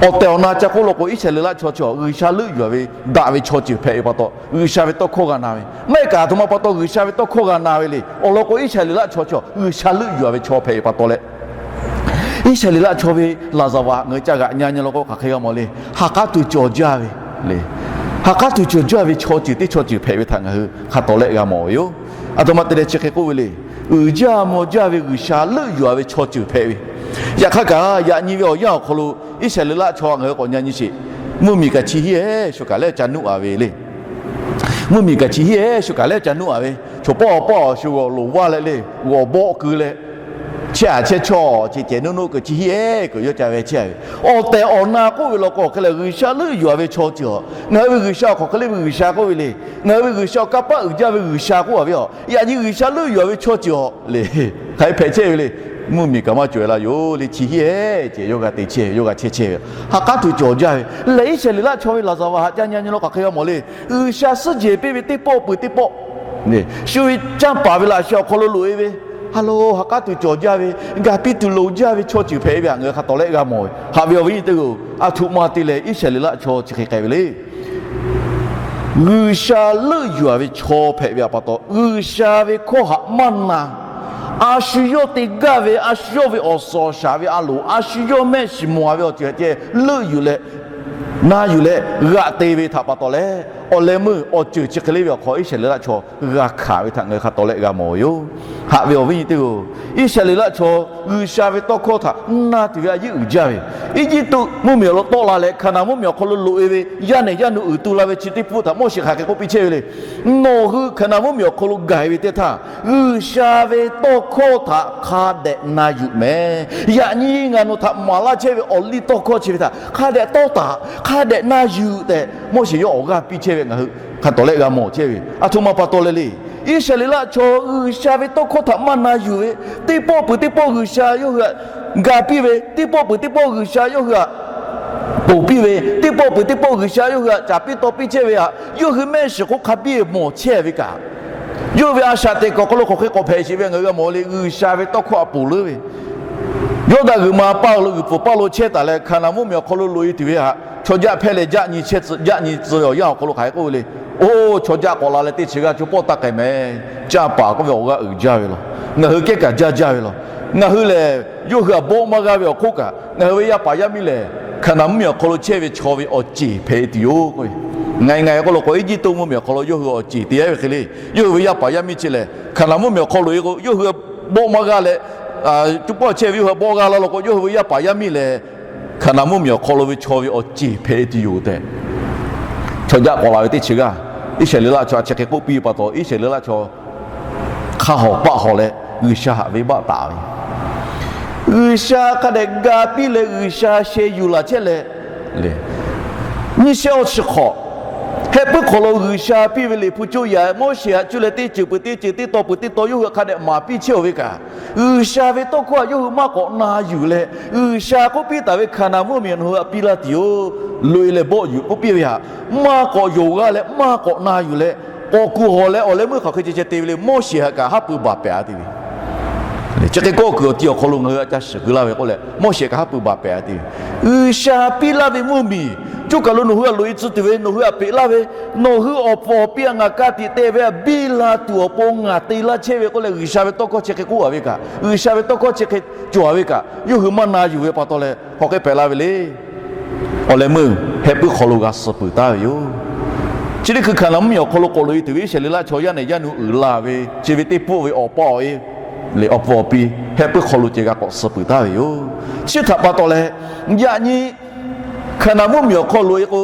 awˬ tehˬ awˬ na ca k'oˆ law k'o, Iˉsaˍreˍlaˆ chaw chi G'uiˬsha leuˆ yuˬ-a ve daꞈ ve chaw ceuˬ hpehꞈ ve pa taw, G'uiˬsha ve tawˇ hkawˇ g'a na ve maˇ heˆ kaꞈ, a htoꞈ ma pa taw G'uiˬsha ve tawˇ hkawˇ g'a na ve le. Awˬ lawn k'o, Iˉsaˍreˍlaˆ chaw chi G'uiˬsha leuˆ yuˬ-a ve chaw hpehꞈ ve pa taw leh, Iˉsaˍreˍlaˆ chaw ve laˍzaˍvaˍ ngaˬ hui ca g'aꞈ nyi nyi law k'o, hk'aˬ hk'e g'a mawˬ le. Ha k'aˉ tuˬ cawˬ jaˇ ve le. Ha k'aˉ tuˬ cawˬ jaˇ ve chaw ceuˬ teˇ chaw ceuˬ hpehꞈ ve htaꞈ ngaˬ hui hk'a tawˍ lehˆ g'a mawˬ ve yoˬ. A htoꞈ ma te leh chi hk'e k'oˆ ve le. Uiˍ jaˇ mvuh jaˇ ve G'uiˬsha leuˆ yuˬ-a ve chaw ceuˬ hpehꞈ ve. Yaꞈ hk'aˇ kaꞈ, yaꞈ nyi ve awˬ yanˇ awˬ hk'aw lo Iˉsaˍreˍlaˆ chaw ngaˬ hui k'awꞈ nyi nyi sheˍ. Mvuhˇ miˬ kaꞈ chi hiˉ-ehˉ shu kaꞈ lehˉ ca nuˆ-a ve le. Mvuhˇ miˬ kaꞈ chi hiˉ-ehˉ shu kaꞈ lehˉ ca nuˆ-a ve, chaw pawˆ pawˆ shu g'awˬ loˍ vaˇ leh le, g'awˬ bawˆ keu leh, chehˇ aꞈ chehˇ chaw ce cehˬ nuˆ nuˆ keu chi hiˉ-ehˉ keu yawˇ ca ve chehˇ ve. Awˬ tehˬ awˬ na k'oˆ ve law k'o, hk'e leh G'uiˬsha leuˆ yuˬ-a ve chaw ceuˬ-a, ngaˬ hui ve G'uiˬsha awˬ hk'aw hk'e le ve G'uiˬsha k'oˆ ve le. Ngaˬ hui ve G'uiˬsha awˬ kanˇ paˆ uiˍ jaˇ ve G'uiˬsha k'oˆ-a ve-a. Yaꞈ nyi G'uiˬsha leuˆ yuˬ-a ve chaw ceuˬ-a le, hk'aˬ hk'e hpehꞈ chehˇ ve le. Mvuhˇ miˬ kaꞈ maˇ cawˬ-e la yoˬ le. Chi hiˉ-ehˉ ce yawˇ g'a te chehˇ ve, yawˇ g'a chehˇ chehˇ ve, ha k'aˉ tuˬ cawˬ jaˇ ve lehˬ. Iˉsaˍreˍlaˆ chaw ve laˍzaˍvaˍ haꞈ ca nyi nyi law k'aˬ hk'e g'a mawˬ le. G'uiˬsha suhˉ jehˬ piˇ ve teˇ pawˆ peuˬ teˇ pawˆ, shu ve canˇ paˍ ve laꞈ sheh awˬ hk'aw lo loꞈ-e ve, ha lo ha k'aˉ tuˬ cawˬ jaˇ ve, gaˬ piˇ tuˬ loˍ jaˇ ve chaw ceuˬ hpehꞈ ve htaꞈ ngaˬ hui hk'a tawˍ lehˆ g'a mawˬ ve. Haꞈ ve awˬ viˉ nyi teˇ-oˬ, aˬ htoꞈ ma te leh Iˉsaˍreˍlaˆ chaw chi hk'e k'ai ve le. G'uiˬsha leuˆ yuˬ-a ve chaw hpehꞈ ve htaꞈ pa taw, G'uiˬsha ve hkawˇ htaꞈ maˇ na. A shu yawˇ te gaˇ ve, a shu yawˇ ve awˬ suhˍ awˬ shaˍ ve a loˍ, a shu yawˇ mehˆ shiˍ mawˬ-a ve awˬ ceuˬ htaꞈ ceh leuˆ yuˬ leh, na yuˬ leh g'aꞈ te ve htaꞈ pa taw leh, awˬ leh meuˇ awˬ ceuˬ chi hk'e le ve awˬ hk'aw Iˉsaˍreˍlaˆ chaw g'a hkanˍ ve htaꞈ ngaˬ hui hk'a tawˍ lehˆ g'a mawˬ ve yoˬ. Haꞈ ve awˬ viˉ nyi teˇ-oˬ, Iˉsaˍreˍlaˆ chaw G'uiˬsha ve tawˇ hkawˇ htaꞈ na tuˬ ve a yeˉ uiˍ jaˇ ve, Eˇjiˇtuꞈ mvuhˇmiˬ awˬ lawn tawˆ la leh Hkaˍnanˍ mvuhˇmiˬ awˬ hk'aw lo loꞈ-e ve, yaˇ nehˬ yaˇ nu uiˍ tu la ve chi teˇ hpfuhˇ htaꞈ Moˉseˍ hk'aˬ hk'e k'oˆ piˇ chehˇ ve le. Nawˬ hui Hkaˍnanˍ mvuhˇmiˬ awˬ hk'aw lo gaˬ-e ve teˇ htaˇ, G'uiˬsha ve tawˇ hkawˇ htaꞈ hk'a dehꞈ na yuˬ mehˍ. Yaꞈ nyi ngaˬ nawˬ htaꞈ maˍ laˇ chehˇ ve awˬ liˇ tawˇ hkawˇ chi ve htaꞈ hk'a dehꞈ tawˇ taˍ, hk'a dehꞈ na yuˬ tehꞈ Moˉseˍ yawˇ awˬ g'aˇ piˇ chehˇ ve ngaˬ hui hk'a tawˍ lehˆ g'a mawˬ chehˇ ve. Aˬ htoꞈ ma pa taw leh le, Iˉsaˍreˍlaˆ chaw G'uiˬsha ve tawˇ hkawˇ htaꞈ maˇ na yuˬ ve, teˇ pawˆ peuˬ teˇ pawˆ G'uiˬsha yawˇ hui htaꞈ ga piˇ ve, teˇ pawˆ peuˬ teˇ pawˆ G'uiˬsha yawˇ hui htaꞈ ponˬ piˇ ve, teˇ pawˆ peuˬ teˇ pawˆ G'uiˬsha yawˇ hui htaꞈ caˍ piˇ taw piˇ chehˇ ve htaꞈ yawˇ hui mehˆ shiˍ hk'oˆ hk'a biˇ mawˬ chehˇ ve kaꞈ, yawˇ hui ve a shaꞈ teꞈ kuiˬ awˬ hk'aw lo hk'aˬ hk'e k'awꞈ hpehꞈ sheˍ ve ngaˬ hui g'a mawˬ le. G'uiˬsha ve tawˇ hkawˇ htaꞈ ponˬ leuˉ ve, Yawˇdanˍ g'uiˬ ma paˇ lo g'uiˬ pfuhˍ paˇ lo chehˇ taˍ leh, Hkaˍnanˍ mvuhˇmiˬ awˬ hk'aw lo loꞈ-e tuˬ ve htaꞈ chaw jaˆ hpehˇ leh jaˆ nyi chehˇ tcuh, jaˆ nyi tcuh ve awˬ yanˇ awˬ hk'aw lo hk'aˬ hk'e k'oˆ ve le. Oˇ, chaw jaˆ k'awꞈ la leh teˇ chi g'aˇ co pawˆ taˇ k'ai mehˍ. Canˇ paˍ k'oˆ ve awˬ g'aˇ uiˍ jaˇ ve law. Ngaˬ hui kehˉ kaꞈ jaˇ jaˇ ve law. Ngaˬ hui lehˬ, yawˇ hui htaꞈ bawˆ maˇ g'aˇ ve awˬ hk'oˆ kaꞈ, ngaˬ hui ve yaˇ paˍ yaˇ miˇ lehˬ, Hkaˍnanˍ mvuhˇmiˬ awˬ hk'aw lo chehˇ ve chaw ve awˬ ceˬ hpehꞈ e tuˬ yoˬ k'oˆ ve. Ngaˬ e ngaˬ e k'oˆ law k'o, Eˇjiˇtuꞈ mvuhˇmiˬ awˬ hk'aw lo yawˇ hui awˬ ceˬ te-a ve hk'e le. Yawˇ hui ve yaˇ paˍ yaˇ miˇ chi lehˬ, Hkaˍnanˍ mvuhˇmiˬ awˬ hk'aw loꞈ e k'o, yawˇ hui bawˆ maˇ g'aˇ leh, co paw chehˇ ve yawˇ hui bawˆ g'aˇ laˇ law k'o, yawˇ hui ve yaˇ paˍ yaˇ miˇ lehˬ, Hkaˍnanˍ mvuhˇmiˬ awˬ hk'aw lo ve chaw ve awˬ ceˬ hpehꞈ e tuˬ yoˬ tehꞈ, chaw jaˆ k'awꞈ la ve teˇ chi g'aˇ, Iˉsaˍreˍlaˆ chaw htaꞈ chi hk'e k'oˆ piˇ ve pa taw, Iˉsaˍreˍlaˆ chaw hk'a hawˍ paˆ hawˍ leh G'uiˬsha htaꞈ venˇbaˆ taˍ ve, G'uiˬsha hk'a dehꞈ ga piˇ leh G'uiˬsha sheh yuˬ laˬ chehˇ leh, nyiˇ shehˆ awˇ chi hk'awꞈ, heh puiˉ hk'aw lo G'uiˬsha piˇ ve Liꞈ hpu coˇ yaꞈ Moˉseˍ htaꞈ cuˇ leh teˇ ceuˬ peuˬ teˇ ceuˬ, teˇ taw peuˬ teˇ taw yawˇ hui hk'a dehꞈ maˍ piˇ chehˇ-oˬ ve kaꞈ, G'uiˬsha ve tawˇ hkawˇ htaꞈ yawˇ hui maˇ k'awꞈ na yuˬ leh, G'uiˬsha k'oˆ piˇ taˍ ve Hkaˍnanˍ mvuhˇmiˬ nawˬ hui htaꞈ piˇ laˇ tuˬ yoˬ, loꞈ-e leh bawˆ yuˬ k'oˆ piˇ ve htaꞈ maˇ k'awꞈ yonˍ g'a leh maˇ k'awꞈ na yuˬ leh, k'awꞈ kuˬ hawˬ leh awˬ leh meuˇ hk'aˬ hk'e ceh ceh te ve le. Moˉseˍ htaꞈ kaꞈ haˉ pui baˬ pehˍ-a te ve, chi hk'e kawˆ kuiˬ awˬ ti awˬ hk'aw lo ngaˬ hui htaꞈ ca shiˍ keu laˇ ve k'oˆ leh, Moˉseˍ kaꞈ haˉ pui baˬ pehˍ-a te ve, G'uiˬsha piˇ laˇ ve mvuhˇmiˬ, coˇ kaˬ lo nawˬ hui htaꞈ loꞈ-e tcuh tuˬ ve, nawˬ hui htaꞈ peꞈ laˇ ve, nawˬ hui awˬ puˍ awˬ pi htaꞈ ngaˬ ka tiꞈ te ve htaꞈ biˇ la tuˬ awˬ pon ngaˬ te laˇ chehˇ ve k'oˆ leh, G'uiˬsha ve tawˇ hkawˇ chi hk'e k'oˆ-a ve kaꞈ, G'uiˬsha ve tawˇ hkawˇ chi hk'e cawˬ-a ve kaꞈ, yawˇ hui maˇ na yuˬ ve pa taw leh hk'aˬ hk'e hpehꞈ la ve le. Awˬ leh meuˇ heh puiˉ hk'aw lo g'a suh peuˬ taˍ ve yoˬ. Chi teˇ hkui Hkaˍnanˍ mvuhˇmiˬ awˬ hk'aw lo k'awꞈ loꞈ-e tuˬ ve Iˉsaˍreˍlaˆ chaw yaˇ nehˬ yaˇ nu uiˍ la ve chi ve teˇ pawˆ ve awˬ pa awˬ e leh awˬ puˍ awˬ pi heh puiˉ hk'aw lo ceh g'a k'awꞈ suh peuˬ taˍ ve yoˬ. Chi htaꞈ pa taw leh, yaꞈ nyi Hkaˍnanˍ mvuhˇmiˬ awˬ hk'aw loꞈ-e k'o,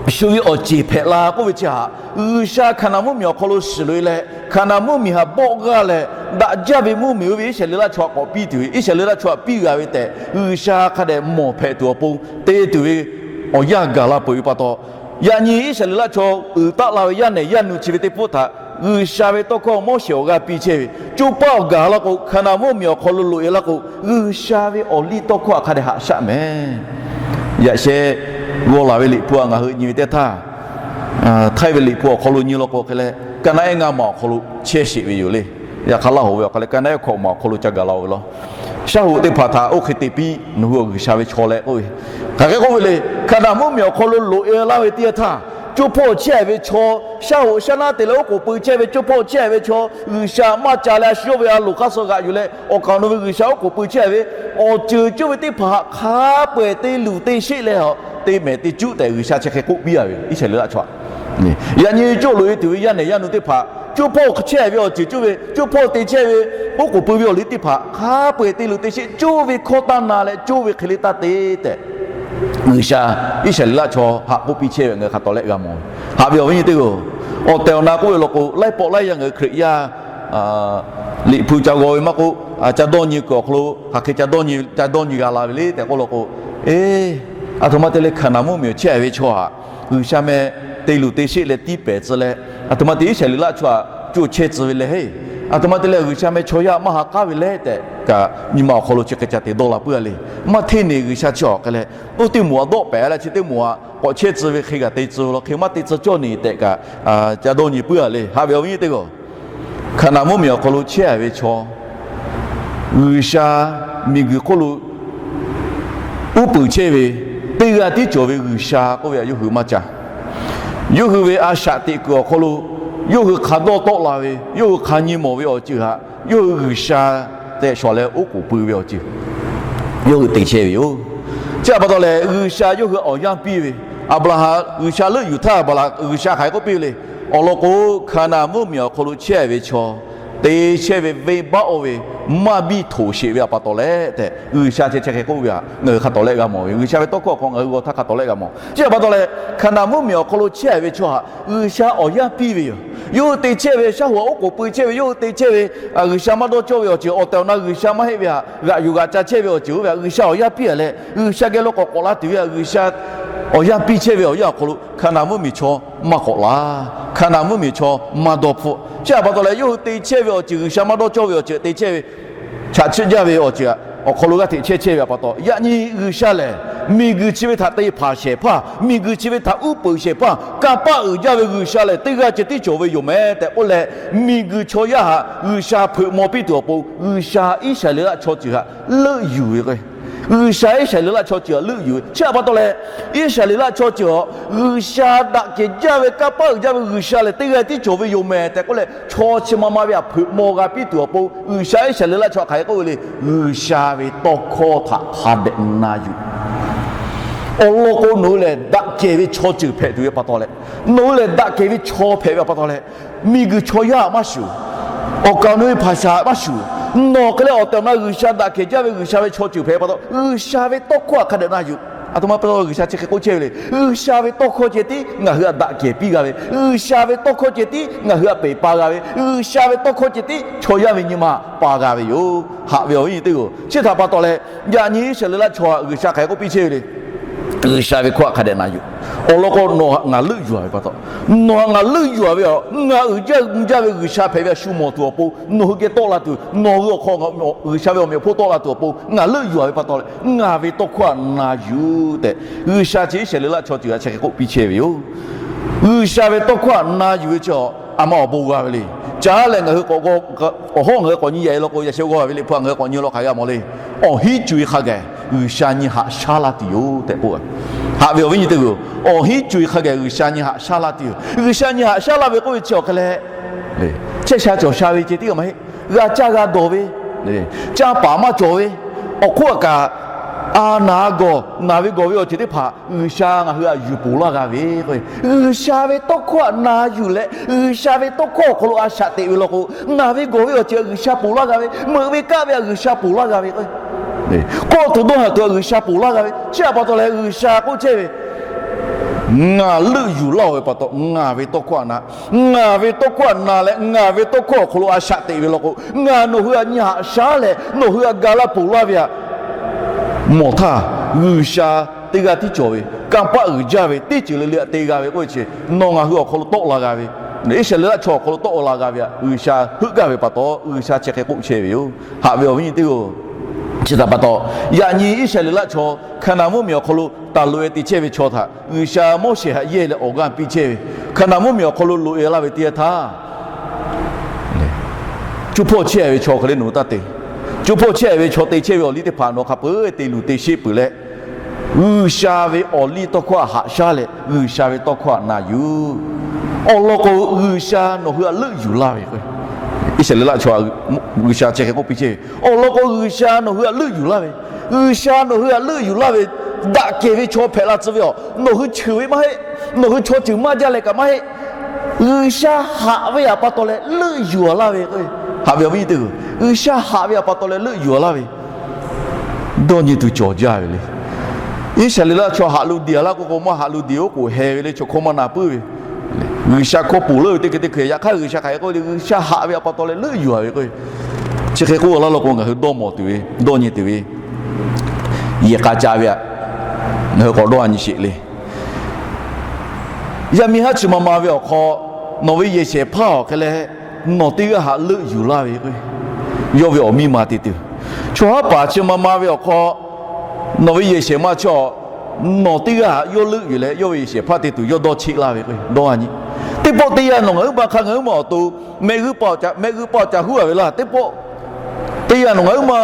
shu ve awˬ ceˬ hpehꞈ la k'oˆ ve chi htaꞈ G'uiˬsha Hkaˍnanˍ mvuhˇmiˬ awˬ hk'aw lo shiˍ loꞈ-e leh, Hkaˍnanˍ mvuhˇmiˬ htaꞈ bawˆ g'aˇ leh, daꞈ jaˇ ve mvuhˇmiˬ oˇ ve Iˉsaˍreˍlaˆ chaw htaꞈ k'awꞈ piˇ tuˬ ve, Iˉsaˍreˍlaˆ chaw htaꞈ piˇ g'a ve tehꞈ G'uiˬsha hk'a dehꞈ mawˬ hpehꞈ tuˬ awˬ pon te tuˬ ve awˬ yanˇ gaˬ la peuˬ ve pa taw, yaꞈ nyi Iˉsaˍreˍlaˆ chaw uiˍ taˆ la ve yaˇ nehˬ yaˇ nu chi ve teˇ pawˆ htaꞈ G'uiˬsha ve tawˇ hkawˇ Moˉseˍ awˬ g'aˇ piˇ chehˇ ve, coˇ paˆ awˬ gaˬ la k'o, Hkaˍnanˍ mvuhˇmiˬ awˬ hk'aw lo loꞈ-e laˇ k'o, G'uiˬsha ve awˬ liˇ tawˇ hkawˇ htaꞈ hk'a dehꞈ haꞈ shaˆ mehˍ. Yaꞈ sheh g'aw laˬ ve Liꞈ hpu htaꞈ ngaˬ hui nyi ve teˇ htaˇ, Htaiˇ ve Liꞈ hpu awˬ hk'aw lo nyi law k'o hk'e leh, Kaˍnaˆ ngaˇ ma awˬ hk'aw lo chehˇ sheˍ ve yoˬ le. Yaꞈ hk'aˇ Laˇ hoꞈ ve awˬ hk'aw leh Kaˍnaˆ hkawꞈ ma awˬ hk'aw lo ca gaˬ la-o ve law. Shaˉ hoꞈ teˇ hpaˍ htaꞈ oˇ hk'e te piˇ, nawˬ hui awˬ G'uiˬsha ve chaw leh k'oˆ ve, hk'aˬ hk'e k'oˆ ve le. Hkaˍnanˍ mvuhˇmiˬ awˬ hk'aw lo loꞈ-e laˇ ve teˇ yanˇ htaˇ, coˇ hpawˇ chehˇ ve chaw, shaˉ hoꞈ shaˉ naˆ te leh oˉ k'oˍ pui chehˇ ve coˇ hpawˇ chehˇ ve chaw, G'uiˬsha maˇ ca leh a shu yawˇ ve a loˍ hk'aˇ suh g'aꞈ yuˬ leh awˬ kaˍ awˬ nu ve G'uiˬsha oˉ k'oˍ pui chehˇ ve awˬ ceuˬ coˇ ve teˇ hpaˍ htaꞈ hk'a peu-eˬ te luˬ te sheˆ leh, te mehˍ te cuˉ tehꞈ G'uiˬsha chi hk'e k'oˆ piˇ-a ve Iˉsaˍreˍlaˆ chaw. Yaꞈ nyi coˇ loꞈ-e tuˬ ve yaˇ nehˬ yaˇ nu teˇ hpaˍ coˇ hpawˇ chehˇ ve awˬ ceuˬ coˇ ve, coˇ hpawˇ te chehˇ ve, oˉ k'oˍ pui ve awˬ liˇ teˇ hpaˍ hk'a peu-eˬ te luˬ te sheˆ coˇ ve hkawˇ taˇ na leh coˇ ve hk'e le taˇ te tehꞈ, G'uiˬsha Iˉsaˍreˍlaˆ chaw haꞈ k'oˆ piˇ chehˇ ve ngaˬ hui hk'a tawˍ leh g'a mawˬ. Haꞈ ve awˬ viˉ nyi teˇ hpaˍ-oˬ, awˬ tehˬ awˬ na k'oˆ ve law k'o, laiˉ pawˆ laiˉ yaˇ ngaˬ hui Hkriꞈ yaˇ liꞈ hpu ca g'aw ve maˇ k'oˆ, ca dawˇ nyi kuiˬ awˬ hk'aw lo hk'aˬ hk'e ca dawˇ nyi, ca dawˇ nyi g'a la ve le tehꞈ k'oˆ law k'o, e, aˬ htoꞈ ma te leh Hkaˍnanˍ mvuhˇmiˬ awˬ chehˇ ve chaw htaꞈ G'uiˬsha meh te luˬ te sheˆ leh tiˇ pehˍ tcuh leh, aˬ htoꞈ ma te Iˉsaˍreˍlaˆ chaw htaꞈ co chehˇ tcuh ve le heˆ. Aˬ htoꞈ ma te leh G'uiˬsha meh chaw yaˇ maˇ ha k'aˉ ve le tehꞈ kaꞈ, nyi ma awˬ hk'aw lo chi hk'e ca te dawˇ la puiˉ a le. Maˇ hteˇ ne G'uiˬsha chi awˬ hk'e leh, oˇ teˇ moˍ a dawˆ pehˍ leh chi teˇ moˍ a k'awꞈ chehˇ tcuh ve hk'e g'a te tcuh law, hk'e maˇ te tcuh cawˇ ne tehꞈ kaꞈ, ca dawˇ nyi puiˉ a le. Haꞈ ve awˬ viˉ nyi teˇ hpaˍ-oˬ, Hkaˍnanˍ mvuhˇmiˬ awˬ hk'aw lo chehˇ ve chaw G'uiˬsha miˬguiˬ hk'oˆ lo uˉ peunˍ chehˇ ve, teˇ g'aˇ tiˉ cawˬ ve G'uiˬsha k'oˆ ve htaꞈ yawˇ hui maˇ ca. Yawˇ hui ve a shaꞈ teꞈ kuiˬ awˬ hk'aw lo yawˇ hui hk'a dawˇ tawˆ la ve, yawˇ hui hk'a nyi mawˬ ve awˬ ceuˬ htaꞈ yawˇ hui G'uiˬsha tehꞈ shawˍ leh oˉ k'oˍ pui ve awˬ ceuˬ yawˇ hui te chehˇ ve yoˬ. Chi htaꞈ pa taw leh G'uiˬsha yawˇ hui awˬ yanˇ piˇ ve, Aˍbraˍhanˍ G'uiˬsha leuˆ yuˬ htaˇ, Aˍbraˍhanˍ G'uiˬsha hk'aˬ hk'e k'oˆ piˇ ve le. Awˬ lawn k'o, Hkaˍnanˍ mvuhˇmiˬ awˬ hk'aw lo chehˇ ve chaw te chehˇ ve venˇbaˆ oˇ ve maˇ biˇ htoꞈ sheˍ ve htaꞈ pa taw leh tehꞈ, G'uiˬsha chi chi hk'e k'oˆ ve htaꞈ ngaˬ hui hk'a tawˍ leh g'a mawˬ ve, G'uiˬsha ve tawˇ hkawˇ awˬ hk'aw ngaˬ hui g'aw htaˇ hk'a tawˍ leh g'a mawˬ. Chi htaꞈ pa taw leh, Hkaˍnanˍ mvuhˇmiˬ awˬ hk'aw lo chehˇ ve chaw htaꞈ G'uiˬsha awˬ yanˇ piˇ ve yoˬ. Yawˇ hui te chehˇ ve shaˉ hoꞈ htaꞈ oˉ k'oˍ pui chehˇ ve, yawˇ hui te chehˇ ve G'uiˬsha maˇ dawˇ cawˇ ve awˬ ceuˬ, awˬ tehˬ awˬ na G'uiˬsha maˇ heˆ ve htaꞈ g'aꞈ yuˬ g'aꞈ ca chehˇ ve awˬ ceuˬ oˇ ve htaꞈ G'uiˬsha awˬ yanˇ piˇ a leh, G'uiˬsha geh lo k'awꞈ k'awꞈ la tuˬ ve htaꞈ G'uiˬsha awˬ yanˇ piˇ chehˇ ve awˬ yanˇ awˬ hk'aw lo Hkaˍnanˍ mvuhˇmiˬ chaw maˇ k'awꞈ la. Hkaˍnanˍ mvuhˇmiˬ chaw maˇ dawˇ hpfuhˆ. Chi htaꞈ pa taw leh, yawˇ hui te chehˇ ve awˬ ceuˬ, G'uiˬsha maˇ dawˇ cawˇ ve awˬ ceuˬ te chehˇ ve chaꞈ chiˆ jaˇ ve awˬ ceuˬ awˬ hk'aw lo g'aˇ hteꞈ chehˇ chehˇ ve htaꞈ pa taw, yaꞈ nyi G'uiˬsha lehˬ miˬguiˬ chi ve htaꞈ te hpanˍ shehˍ hpaˇ, miˬguiˬ chi ve htaꞈ uˉ peunˍ shehˍ hpaˇ, kanˇ paˆ uiˍ jaˇ ve G'uiˬsha lehˬ teˇ g'aˇ ceh tiˉ cawˬ ve yoˬ meh tehꞈ k'oˆ leh, miˬguiˬ chaw yaˇ htaꞈ G'uiˬsha hpeuꞈ maw piˇ tuˬ awˬ pon G'uiˬsha Iˉsaˍreˍlaˆ chaw ceuˬ htaꞈ leuˆ yuˬ ve k'o, G'uiˬsha Iˉsaˍreˍlaˆ chaw ceuˬ htaꞈ leuˆ yuˬ ve chi htaꞈ pa taw leh, Iˉsaˍreˍlaˆ chaw ceuˬ htaꞈ G'uiˬsha daꞈ kehˬ jaˇ ve, kanˇ paˆ uiˍ jaˇ ve G'uiˬsha lehˬ teˇ g'aˇ tiˉ cawˬ ve yoˬ meh tehꞈ k'oˆ leh, chaw chi ma ma ve htaꞈ hpeuꞈ maw g'a piˇ tuˬ awˬ pon G'uiˬsha Iˉsaˍreˍlaˆ chaw htaꞈ hk'aˬ hk'e k'oˆ ve le. G'uiˬsha ve tawˇ hkawˇ htaꞈ hk'a dehꞈ na yuˬ. Awˬ lawn k'o, nawˬ hui lehˬ daꞈ kehˬ ve chaw ceuˬ hpehꞈ tuˬ ve pa taw leh, nawˬ hui lehˬ daꞈ kehˬ ve chaw hpehꞈ ve pa taw leh, miˬguiˬ chaw yaˇ maˇ shuˍ, awˬ kaˍ awˬ nu ve hpaˍ shaˍ maˇ shuˍ, nawˬ hk'e leh awˬ tehˬ awˬ na G'uiˬsha daꞈ kehˬ jaˇ ve G'uiˬsha ve chaw ceuˬ hpehꞈ pa taw, G'uiˬsha ve tawˇ hkawˇ htaꞈ hk'a dehꞈ na yuˬ. Aˬ htoꞈ ma pa taw G'uiˬsha chi hk'e k'oˆ chehˇ ve le. G'uiˬsha ve tawˇ hkawˇ ceh tiˉ ngaˬ hui htaꞈ daꞈ kehˬ piˇ g'a ve, G'uiˬsha ve tawˇ hkawˇ ceh tiˉ ngaˬ hui htaꞈ peˬ pa g'a ve, G'uiˬsha ve tawˇ hkawˇ ceh tiˉ chaw yaˇ ve nyi ma pa g'a ve yoˬ. Haꞈ ve awˬ viˉ nyi teˇ hpaˍ-oˬ, chi htaꞈ pa taw leh, yaꞈ nyi Iˉsaˍreˍlaˆ chaw htaꞈ G'uiˬsha hk'aˬ hk'e k'oˆ piˇ chehˇ ve le. G'uiˬsha ve hkawˇ htaꞈ hk'a dehꞈ na yuˬ. Awˬ lawn k'o, nawˬ htaꞈ ngaˬ leuˆ yuˬ a ve pa taw, nawˬ htaꞈ ngaˬ leuˆ yuˬ a ve, ngaˬ uiˍ jaˇ mvuh jaˇ ve G'uiˬsha hpehꞈ ve htaꞈ shu mawˬ tuˬ awˬ pon, nawˬ hui geh tawˆ la tuˬ, nawˬ hui awˬ hk'aw G'uiˬsha ve awˬ meꞈ awˬ hponˇ tawˆ la tuˬ awˬ pon ngaˬ leuˆ yuˬ a ve pa taw leh, ngaˬ ve tawˇ hkawˇ htaꞈ na yuˬ tehꞈ, G'uiˬsha chi Iˉsaˍreˍlaˆ chaw ceuˬ htaꞈ chi hk'e k'oˆ piˇ chehˇ ve yoˬ. G'uiˬsha ve tawˇ hkawˇ htaꞈ na yuˬ ve chi a ma awˬ bon g'a ve le. Caˉ leh ngaˬ hui k'awꞈ, awˬ hawˉ ngaˬ hui k'awꞈ nyi yaꞈ e law k'o, yaꞈ sheh g'aw ve liꞈ hpu htaꞈ ngaˬ hui k'awꞈ nyi law hk'aˬ g'a mawˬ le. Awˬ hinˉ co-e hk'a gaˬ G'uiˬsha nyi haꞈ shaˉ laˇ tuˬ yoˬ tehꞈ k'oˆ. Haꞈ ve awˬ viˉ nyi teˇ hpaˍ-oˬ, awˬ hinˉ co-e hk'a gaˬ G'uiˬsha nyi haꞈ shaˉ laˇ tuˬ yoˬ. G'uiˬsha nyi haꞈ shaˉ laˇ ve k'oˆ ve chi awˬ hk'e leh, chehˇ sha cawˬ sha ve ceh tiˉ maˇ heˆ. G'a caˇ g'a dawˬ ve, caˇ paˍ maˇ cawˬ ve, awˬ hk'oˆ a kaꞈ a naˍ gawˬ naˍ ve gawˬ ve awˬ ceuˬ teˇ hpaˍ G'uiˬsha ngaˬ hui htaꞈ yuˬ ponˬ laˇ g'a ve k'o, G'uiˬsha ve tawˇ hkawˇ htaꞈ na yuˬ leh G'uiˬsha ve tawˇ hkawˇ awˬ hk'aw lo a shaꞈ teꞈ ve law k'o, naˍ ve gawˬ ve awˬ ceuˬ htaꞈ G'uiˬsha ponˬ laˇ g'a ve, meuꞈ ve kaˆ ve htaꞈ G'uiˬsha ponˬ laˇ g'a ve k'o, kawˆ tuˬ dawˇ haˍ tuˬ htaꞈ G'uiˬsha ponˬ laˇ g'a ve, chi htaꞈ pa taw leh G'uiˬsha k'oˆ chehˇ ve, ngaˬ leuˆ yuˬ laˇ-oˬ ve pa taw, ngaˬ ve tawˇ hkawˇ htaꞈ na, ngaˬ ve tawˇ hkawˇ htaꞈ na leh ngaˬ ve tawˇ hkawˇ awˬ hk'aw lo a shaꞈ teꞈ ve law k'o, ngaˬ nawˬ hui htaꞈ nyi haꞈ shaˉ leh nawˬ hui htaꞈ ga laˇ ponˬ laˇ ve htaꞈ mawˬ htaˇ, G'uiˬsha teˇ g'aˇ tiˉ cawˬ ve, kanˇ paˆ uiˍ jaˇ ve, teˇ ceuˬ le le htaꞈ te g'a ve k'oˆ ve chi, nawˬ ngaˬ hui awˬ hk'aw lo tawˆ la g'a ve, Iˉsaˍreˍlaˆ chaw awˬ hk'aw lo tawˆ la g'a ve htaꞈ G'uiˬsha heuˆ gaˇ ve pa taw, G'uiˬsha chi hk'e k'oˆ chehˇ ve yoˬ. Haꞈ ve awˬ viˉ nyi teˇ hpaˍ-oˬ, chi htaꞈ pa taw, yaꞈ nyi Iˉsaˍreˍlaˆ chaw Hkaˍnanˍ mvuhˇmiˬ awˬ hk'aw lo taˍ loꞈ e te chehˇ ve chaw htaꞈ G'uiˬsha Moˉseˍ htaꞈ yehˇ leh awˬ g'aˇ piˇ chehˇ ve, Hkaˍnanˍ mvuhˇmiˬ awˬ hk'aw lo loꞈ e laˇ ve teˇ yanˇ htaˇ, cuˇ hpawˇ chehˇ ve chaw hk'e le nawˬ hui taˇ te. Cuˇ hpawˇ chehˇ ve chaw te chehˇ ve awˬ liˇ teˇ hpaˍ nawˬ hk'a peu-eˬ te luˬ te sheˆ peuˬ leh, G'uiˬsha ve awˬ liˇ tawˇ hkawˇ htaꞈ haꞈ shaˉ leh G'uiˬsha ve tawˇ hkawˇ htaꞈ na yuˬ. Awˬ lawn k'o, G'uiˬsha nawˬ hui htaꞈ leuˆ yuˬ laˇ ve k'o, Iˉsaˍreˍlaˆ chaw G'uiˬsha chi hk'e k'oˆ piˇ chehˇ ve, awˬ lawn k'o, G'uiˬsha nawˬ hui htaꞈ leuˆ yuˬ laˇ ve, G'uiˬsha nawˬ hui htaꞈ leuˆ yuˬ laˇ ve, daꞈ kehˬ ve chaw hpehꞈ la tcuh ve a, nawˬ hui cheuˬ ve maˇ heˆ, nawˬ hui chaw ceuˬ maˇ jaˇ leh kaꞈ maˇ heˆ. G'uiˬsha haꞈ ve htaꞈ pa taw leh leuˆ yuˬ a laˇ ve k'o, haꞈ ve awˬ viˉ nyi teˇ hpaˍ, G'uiˬsha haꞈ ve htaꞈ pa taw leh leuˆ yuˬ a laˇ ve, dawˇ nyi tuˬ cawˬ jaˇ ve le. Iˉsaˍreˍlaˆ chaw haꞈ lo diˬ a laˇ k'o k'o, maˇ haꞈ lo diˬ oˉ k'oˍ heh ve le, chaw hkawˇ maˇ na puiˉ ve. G'uiˬsha hkawˇ ponˬ leuˉ ve teˇ hkeh teˇ hkeh yaꞈ hk'aˇ G'uiˬsha hk'aˬ hk'e k'oˆ ve le, G'uiˬsha haꞈ ve a pa taw leh leuˆ yuˬ a ve k'o, chi hk'e k'oˆ a laˇ law k'o ngaˬ hui dawˇ mawˬ tuˬ ve, dawˇ nyi tuˬ ve, yehˬ k'a ca ve aꞈ, ngaˬ hui k'awꞈ dawˇ a nyi sheˍ le. Yaˇ miˇ haˉ chi ma ma ve awˬ hk'aw, nawˬ ve yehˬ shehˍ hpaˇ awˬ hk'e leh nawˬ teˇ g'aˇ haꞈ leuˆ yuˬ laˇ ve k'o, yawˇ ve awˬ miˇ ma te tuˬ. Chaw haˉ paˍ chi ma ma ve awˬ hk'aw, nawˬ ve yehˬ shehˍ ma chaw, nawˬ teˇ g'aˇ haꞈ yawˇ leuˆ yuˬ leh yawˇ ve yehˬ shehˍ hpaˇ te tuˬ yawˇ dawˇ cheˆ laˇ ve k'o, dawˇ a nyi. Teˇ pawˆ teˇ yanˇ nawˬ ngaˬ huiˉ ma hk'a ngaˬ huiˉ ma awˬ to mehˆ g'uˇ paˆ ca, mehˆ g'uˇ paˆ ca huˉ a ve laˇ. Teˇ pawˆ teˇ yanˇ nawˬ ngaˬ huiˉ ma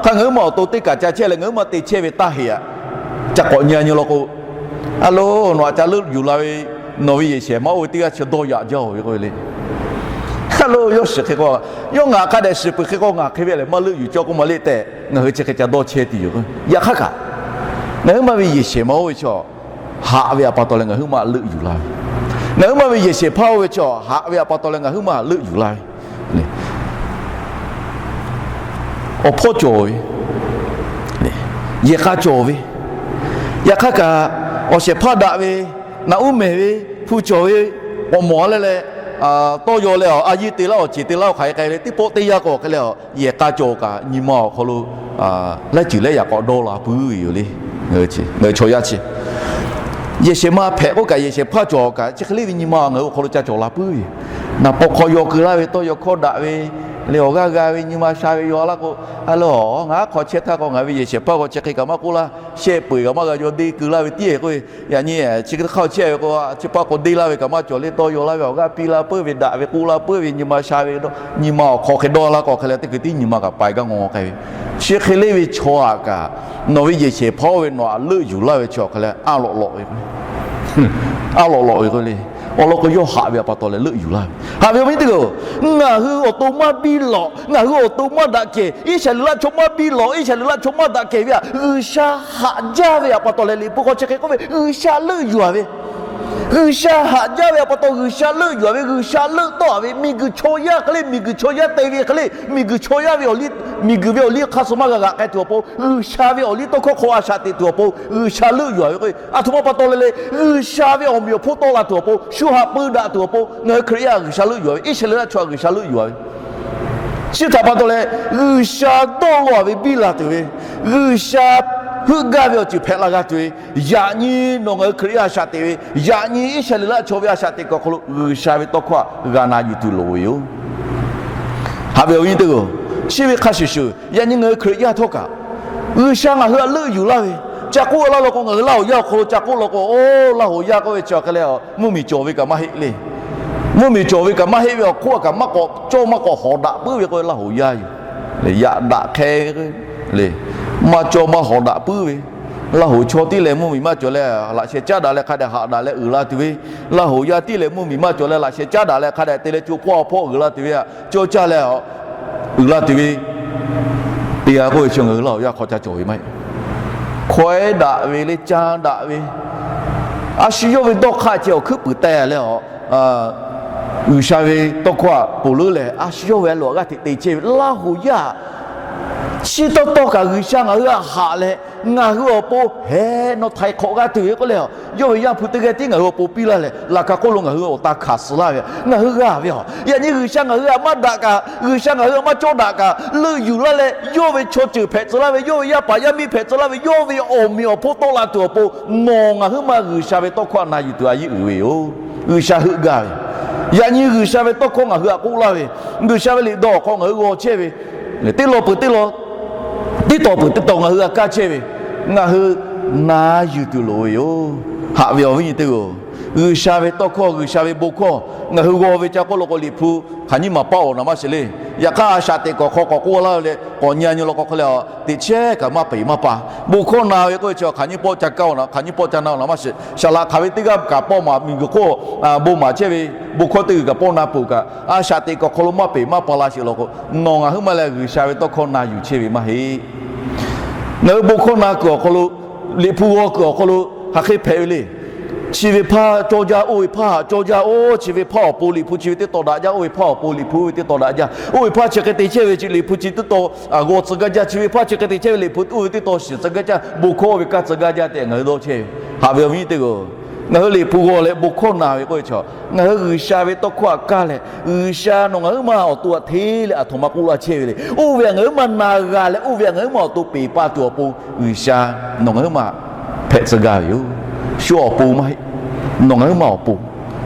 hk'a ngaˬ huiˉ ma awˬ to teˇ kaˬ ca chehˇ leh ngaˬ huiˉ ma te chehˇ ve taˇ heꞈ aꞈ, ca k'awꞈ nyi a nyi law k'o, a lo, nawˬ haꞈ ca leuˆ yuˬ la ve, nawˬ ve yehˬ shehˍ ma oˇ ve teˇ g'aˇ chi dawˇ yaꞈ jaˇ oˬ ve k'o le. A lo, yawˇ shiˍ hk'e k'o, yawˇ ngaˬ hk'a dehꞈ shiˍ peuˬ hk'e k'o ngaˬ hk'e ve lehˬ maˇ leuˆ yuˬ cawˇ k'oˆ ma le tehꞈ ngaˬ hui chi hk'e ca dawˇ chehˇ tuˬ yoˬ. Yaꞈ hk'aˇ kaꞈ, ngaˬ huiˉ ma ve yehˬ shehˍ ma oˇ ve chaw haꞈ ve a pa taw leh ngaˬ huiˉ ma leuˆ yuˬ la ve, ngaˬ huiˉ ma ve yehˬ shehˍ hpaˇ oˇ ve chaw haꞈ ve a pa taw leh ngaˬ huiˉ ma leuˆ yuˬ la ve, awˬ hpawˇ cawˬ ve, yehˬ k'a cawˬ ve, yaꞈ hk'aˇ kaꞈ awˬ shehˍ hpaˇ daꞈ ve, naꞈ uˉ mehˍ ve, hpu cawˬ ve, k'awꞈ mawˬ a leh leh, tawˇ yaw leh a yeˇ te laˇ awˬ ceˬ te laˇ awˬ hk'aˬ hk'e k'ai le. Teˇ pawˆ teˇ yanˇ k'o hk'e leh, yehˬ k'a cawˬ kaꞈ nyi ma awˬ hk'aw lo laiˉ ceuˬ leh yaꞈ k'awꞈ dawˇ la puiˉ ve yoˬ le. Ngaˬ hui chaw yaˇ chi yehˬ shehˍ ma hpehꞈ k'oˆ kaꞈ yehˬ shehˍ hpaˇ cawˬ kaꞈ chi hk'e le ve nyi ma ngaˬ hui awˬ hk'aw lo ca cawˬ la puiˉ ve yoˬ. Naˍ paw hk'aw yaw keu laˇ ve tawˇ yaw hkawˇ daꞈ ve, leh awˬ g'aˇ g'a ve nyi ma sha ve yaw laˇ k'o, a lo, ngaˬ aˉ hk'aw chehˇ htaˇ k'o ngaˬ ve yehˬ shehˍ hpaˇ k'o chi hk'e kaꞈ maˇ k'oˆ laˇ, shehˆ peu eˬ kaꞈ maˇ g'a yaw deˇ keu laˇ ve tiˉ k'oˆ ve, yaꞈ nyi chi hk'aˇ chehˇ ve k'o chi pa k'o deˇ laˇ ve kaꞈ maˇ cawˬ le, tawˇ yaw laˇ ve awˬ g'aˇ piˇ laˇ puiˉ ve, daꞈ ve k'oˆ laˇ puiˉ ve nyi ma sha ve, nyi ma awˬ hk'aw hk'e dawˇ laˇ k'o hk'e leh teˇ hkui tiˉ nyi ma kaꞈ pai gaˇ ngaw k'ai ve, chi hk'e le ve chaw aꞈ kaꞈ, nawˬ ve yehˬ shehˍ hpaˇ oˇ ve nawˬ aꞈ leuˆ yuˬ laˇ ve chaw hk'e leh a lawꞈ lawꞈ ve k'o le. A lawꞈ lawꞈ ve k'o le. Awˬ lawn k'o yawˇ haꞈ ve a pa taw leh leuˆ yuˬ laˇ ve. Haꞈ ve awˬ viˉ teˇ g'aˇ-oˬ, ngaˬ hui awˬ to maˇ biˇ lawꞈ, ngaˬ hui awˬ to maˇ daꞈ kehˬ, Iˉsaˍreˍlaˆ chaw maˇ biˇ lawꞈ, Iˉsaˍreˍlaˆ chaw maˇ daꞈ kehˬ ve htaꞈ G'uiˬsha haꞈ jaˇ ve a pa taw leh Liꞈ hpu hk'aw chi hk'e k'oˆ ve, G'uiˬsha leuˆ yuˬ a ve. G'uiˬsha haꞈ jaˇ ve a pa taw G'uiˬsha leuˆ yuˬ a ve, G'uiˬsha leuˆ tawˆ a ve, miˬguiˬ chaw yaˇ hk'e le, miˬguiˬ chaw yaˇ te ve hk'e le, miˬguiˬ chaw yaˇ ve awˬ liˇ, miˬguiˬ ve awˬ liˇ hk'aˇ suh maˇ g'a g'aꞈ k'ai tuˬ awˬ pon, G'uiˬsha ve awˬ liˇ tawˇ hkawˇ hk'aw a shaꞈ teꞈ tuˬ awˬ pon G'uiˬsha leuˆ yuˬ a ve k'o, a htoꞈ ma pa taw leh le, G'uiˬsha ve awˬ meꞈ awˬ hponˇ tawˆ la tuˬ awˬ pon, shu haꞈ peu daꞈ tuˬ awˬ pon ngaˬ hui Hkriꞈ yaˇ G'uiˬsha leuˆ yuˬ a ve, Iˉsaˍreˍlaˆ chaw G'uiˬsha leuˆ yuˬ a ve, chi htaꞈ pa taw leh, G'uiˬsha dawˇ law a ve biˇ la tuˬ ve, G'uiˬsha heuˆ gaˇ ve awˬ ceuˬ hpehꞈ la g'a tuˬ ve, yaꞈ nyi nawˬ ngaˬ hui Hkriꞈ yaˇ a shaꞈ teꞈ ve, yaꞈ nyi Iˉsaˍreˍlaˆ chaw ve a shaꞈ teꞈ kuiˬ awˬ hk'aw lo G'uiˬsha ve tawˇ hkawˇ htaꞈ g'a na yuˬ tuˬ loˍ ve yoˬ. Haꞈ ve awˬ viˉ teˇ g'aˇ-oˬ, chi ve hk'a shuˍ shuˍ yaꞈ nyi ngaˬ hui Hkriꞈ yaˇ htawˇ kaꞈ, G'uiˬsha ngaˬ hui htaꞈ leuˆ yuˬ laˇ ve, ca k'oˆ laˇ law k'o ngaˬ hui Laˇ hoˍ yaˇ awˬ hk'aw lo ca k'oˆ law k'o, oˇ Laˇ hoˍ yaˇ k'oˆ ve chi hk'e leh, mvuhˇmiˬ cawˬ ve kaꞈ maˇ heˆ le. Mvuhˇmiˬ cawˬ ve kaꞈ maˇ heˆ ve awˬ hk'oˆ kaꞈ maˇ k'awꞈ cawˇ maˇ k'awꞈ hawˍ daꞈ puiˉ ve k'o Laˇ hoˍ yaˇ yoˬ. Yaꞈ daꞈ hk'e ve le, maˇ cawˇ maˇ hawˍ daꞈ puiˉ ve, Laˇ hoˍ chaw tiˉ lehˬ mvuhˇmiˬ maˇ cawˬ leh laꞈ sheh caˉ daꞈ leh hk'a dehꞈ haꞈ daꞈ leh uiˍ la tuˬ ve, Laˇ hoˍ yaˇ tiˉ lehˬ mvuhˇmiˬ maˇ cawˬ leh laꞈ sheh caˉ daꞈ leh hk'a dehꞈ te leh co hpawˇ hpawˇ uiˍ la tuˬ ve, co caˇ leh uiˍ la tuˬ ve, te g'a k'oˆ ve chi ngaˬ hui Laˇ hoˍ yaˇ hk'aw ca cawˬ ve maˇ heˆ. Hkawehˉ daꞈ ve le, caˇ daꞈ ve, a shu yawˇ ve dawˇ hk'aˇ ceh awˬ hkuiˉ puiˍ teh leh a, G'uiˬsha ve tawˇ hkawˇ htaꞈ ponˬ leuˉ leh a shu yawˇ ve a loꞈ g'aˇ hteꞈ te chehˇ ve Laˇ hoˍ yaˇ, chi tawˇ tawˇ kaꞈ G'uiˬsha ngaˬ hui htaꞈ haꞈ leh, ngaˬ hui awˬ pon heh nawˬ htaiˍ hk'awꞈ g'a tuˬ ve k'oˆ leh, yawˇ ve Yaˇ hpu teˇ g'aˇ tiˉ ngaˬ hui awˬ pon piˇ laˇ leh laꞈ ka hk'oˆ lo ngaˬ hui awˬ ta hkanˍ suh laˇ ve, ngaˬ hui g'a ve a. Yaꞈ nyi G'uiˬsha ngaˬ hui htaꞈ maˇ daꞈ kaꞈ, G'uiˬsha ngaˬ hui htaꞈ maˇ cawˇ daꞈ kaꞈ, leuˆ yuˬ laˇ leh yawˇ ve chaw ceuˬ hpehꞈ tcuh laˇ ve, yawˇ ve yaˇ paˍ yaˇ miˇ hpehꞈ tcuh laˇ ve, yawˇ ve awˬ meꞈ awˬ hponˇ tawˆ la tuˬ awˬ pon, nawˬ ngaˬ huiˉ ma G'uiˬsha ve tawˇ hkawˇ htaꞈ na yuˬ tuˬ a yeˇ uiˍ ve yoˬ. G'uiˬsha heuˆ gaˇ ve, yaꞈ nyi G'uiˬsha ve tawˇ hkawˇ ngaˬ hui htaꞈ k'oˆ laˇ ve, G'uiˬsha ve liꞈ dawˇ awˬ hk'aw ngaˬ hui g'aw chehˇ ve, teˇ law peuˬ teˇ law, teˇ tawˍ peuˬ teˇ tawˍ ngaˬ hui g'a kaˇ chehˇ ve, ngaˬ hui na yuˬ tuˬ loˍ ve yoˬ. Haꞈ ve awˬ viˉ nyi teˇ g'aˇ-oˬ, G'uiˬsha ve tawˇ hkawˇ, G'uiˬsha ve bon hkawˇ ngaˬ hui g'aw ve ca k'oˆ law k'o Liꞈ hpu hk'aˬ nyiˇ maˬ paˆ awˬ naˍ maˇ shiˍ le. Yaꞈ hk'aˇ a shaꞈ teꞈ kuiˬ awˬ hk'aw k'awꞈ k'oˆ laˇ ve leh k'awꞈ nyi a nyi law k'o hk'e leh, teꞈ chehˇ kaꞈ maˇ peꞈ maˇ pa. Bon hkawˇ na ve k'oˆ ve chi hk'aˬ nyiˇ pawˆ ca kaˇ awˬ naˍ, hk'aˬ nyiˇ pawˆ ca na awˬ naˍ maˇ shiˍ. Saˍ laꞈ hk'aˬ ve teˇ g'aˇ kaꞈ pawˆ maˍ, miˬguiˬ hk'oˆ bon maˍ chehˇ ve, bon hkawˇ teˇ g'uiˬ kaꞈ pawˆ na peuˬ kaꞈ, a shaꞈ teꞈ kuiˬ awˬ hk'aw lo maˇ peꞈ maˇ pa la sheˍ law k'o, nawˬ ngaˬ huiˉ ma leh G'uiˬsha ve tawˇ hkawˇ na yuˬ chehˇ ve maˇ heˆ. Ngaˬ hui bon hkawˇ na kuiˬ awˬ hk'aw lo, Liꞈ hpu g'aw kuiˬ awˬ hk'aw lo hk'aˬ hk'e hpehꞈ ve le. Chi ve hpaˇ cawˇ jaˇ, oˇ ve hpaˇ haꞈ cawˇ jaˇ. Oˇ, chi ve hpaˇ awˬ pon Liꞈ hpu chi ve teˇ taw daꞈ jaˇ, oˇ ve hpaˇ awˬ pon Liꞈ hpu oˇ ve teˇ taw daꞈ jaˇ. Oˇ ve hpaˇ chi hk'e te chehˇ ve chi Liꞈ hpu chi teˇ taw g'aw tcuh gaˇ jaˇ, chi ve hpaˇ chi hk'e te chehˇ ve Liꞈ hpu oˇ ve teˇ taw shiˍ tcuh gaˇ jaˇ, bon hkawˇ oˇ ve kaˇ tcuh gaˇ jaˇ tehꞈ ngaˬ hui dawˇ chehˇ ve. Haꞈ ve awˬ viˉ nyi teˇ g'aˇ, ngaˬ hui Liꞈ hpu g'aw leh bon hkawˇ na ve k'oˆ ve chaw, ngaˬ hui G'uiˬsha ve tawˇ hkawˇ htaꞈ kaˇ leh, G'uiˬsha nawˬ ngaˬ huiˉ ma awˬ to htaꞈ hteˇ leh aˬ htoꞈ ma k'oˆ laˇ chehˇ ve le. Oˇ ve htaꞈ ngaˬ huiˉ ma na g'a leh, oˇ ve htaꞈ ngaˬ huiˉ ma awˬ to peˬ pa tuˬ awˬ pon G'uiˬsha nawˬ ngaˬ huiˉ ma hpehꞈ tcuh gaˇ ve yoˬ. Shu awˬ pon maˇ heˆ. Nawˬ ngaˬ huiˉ ma awˬ pon,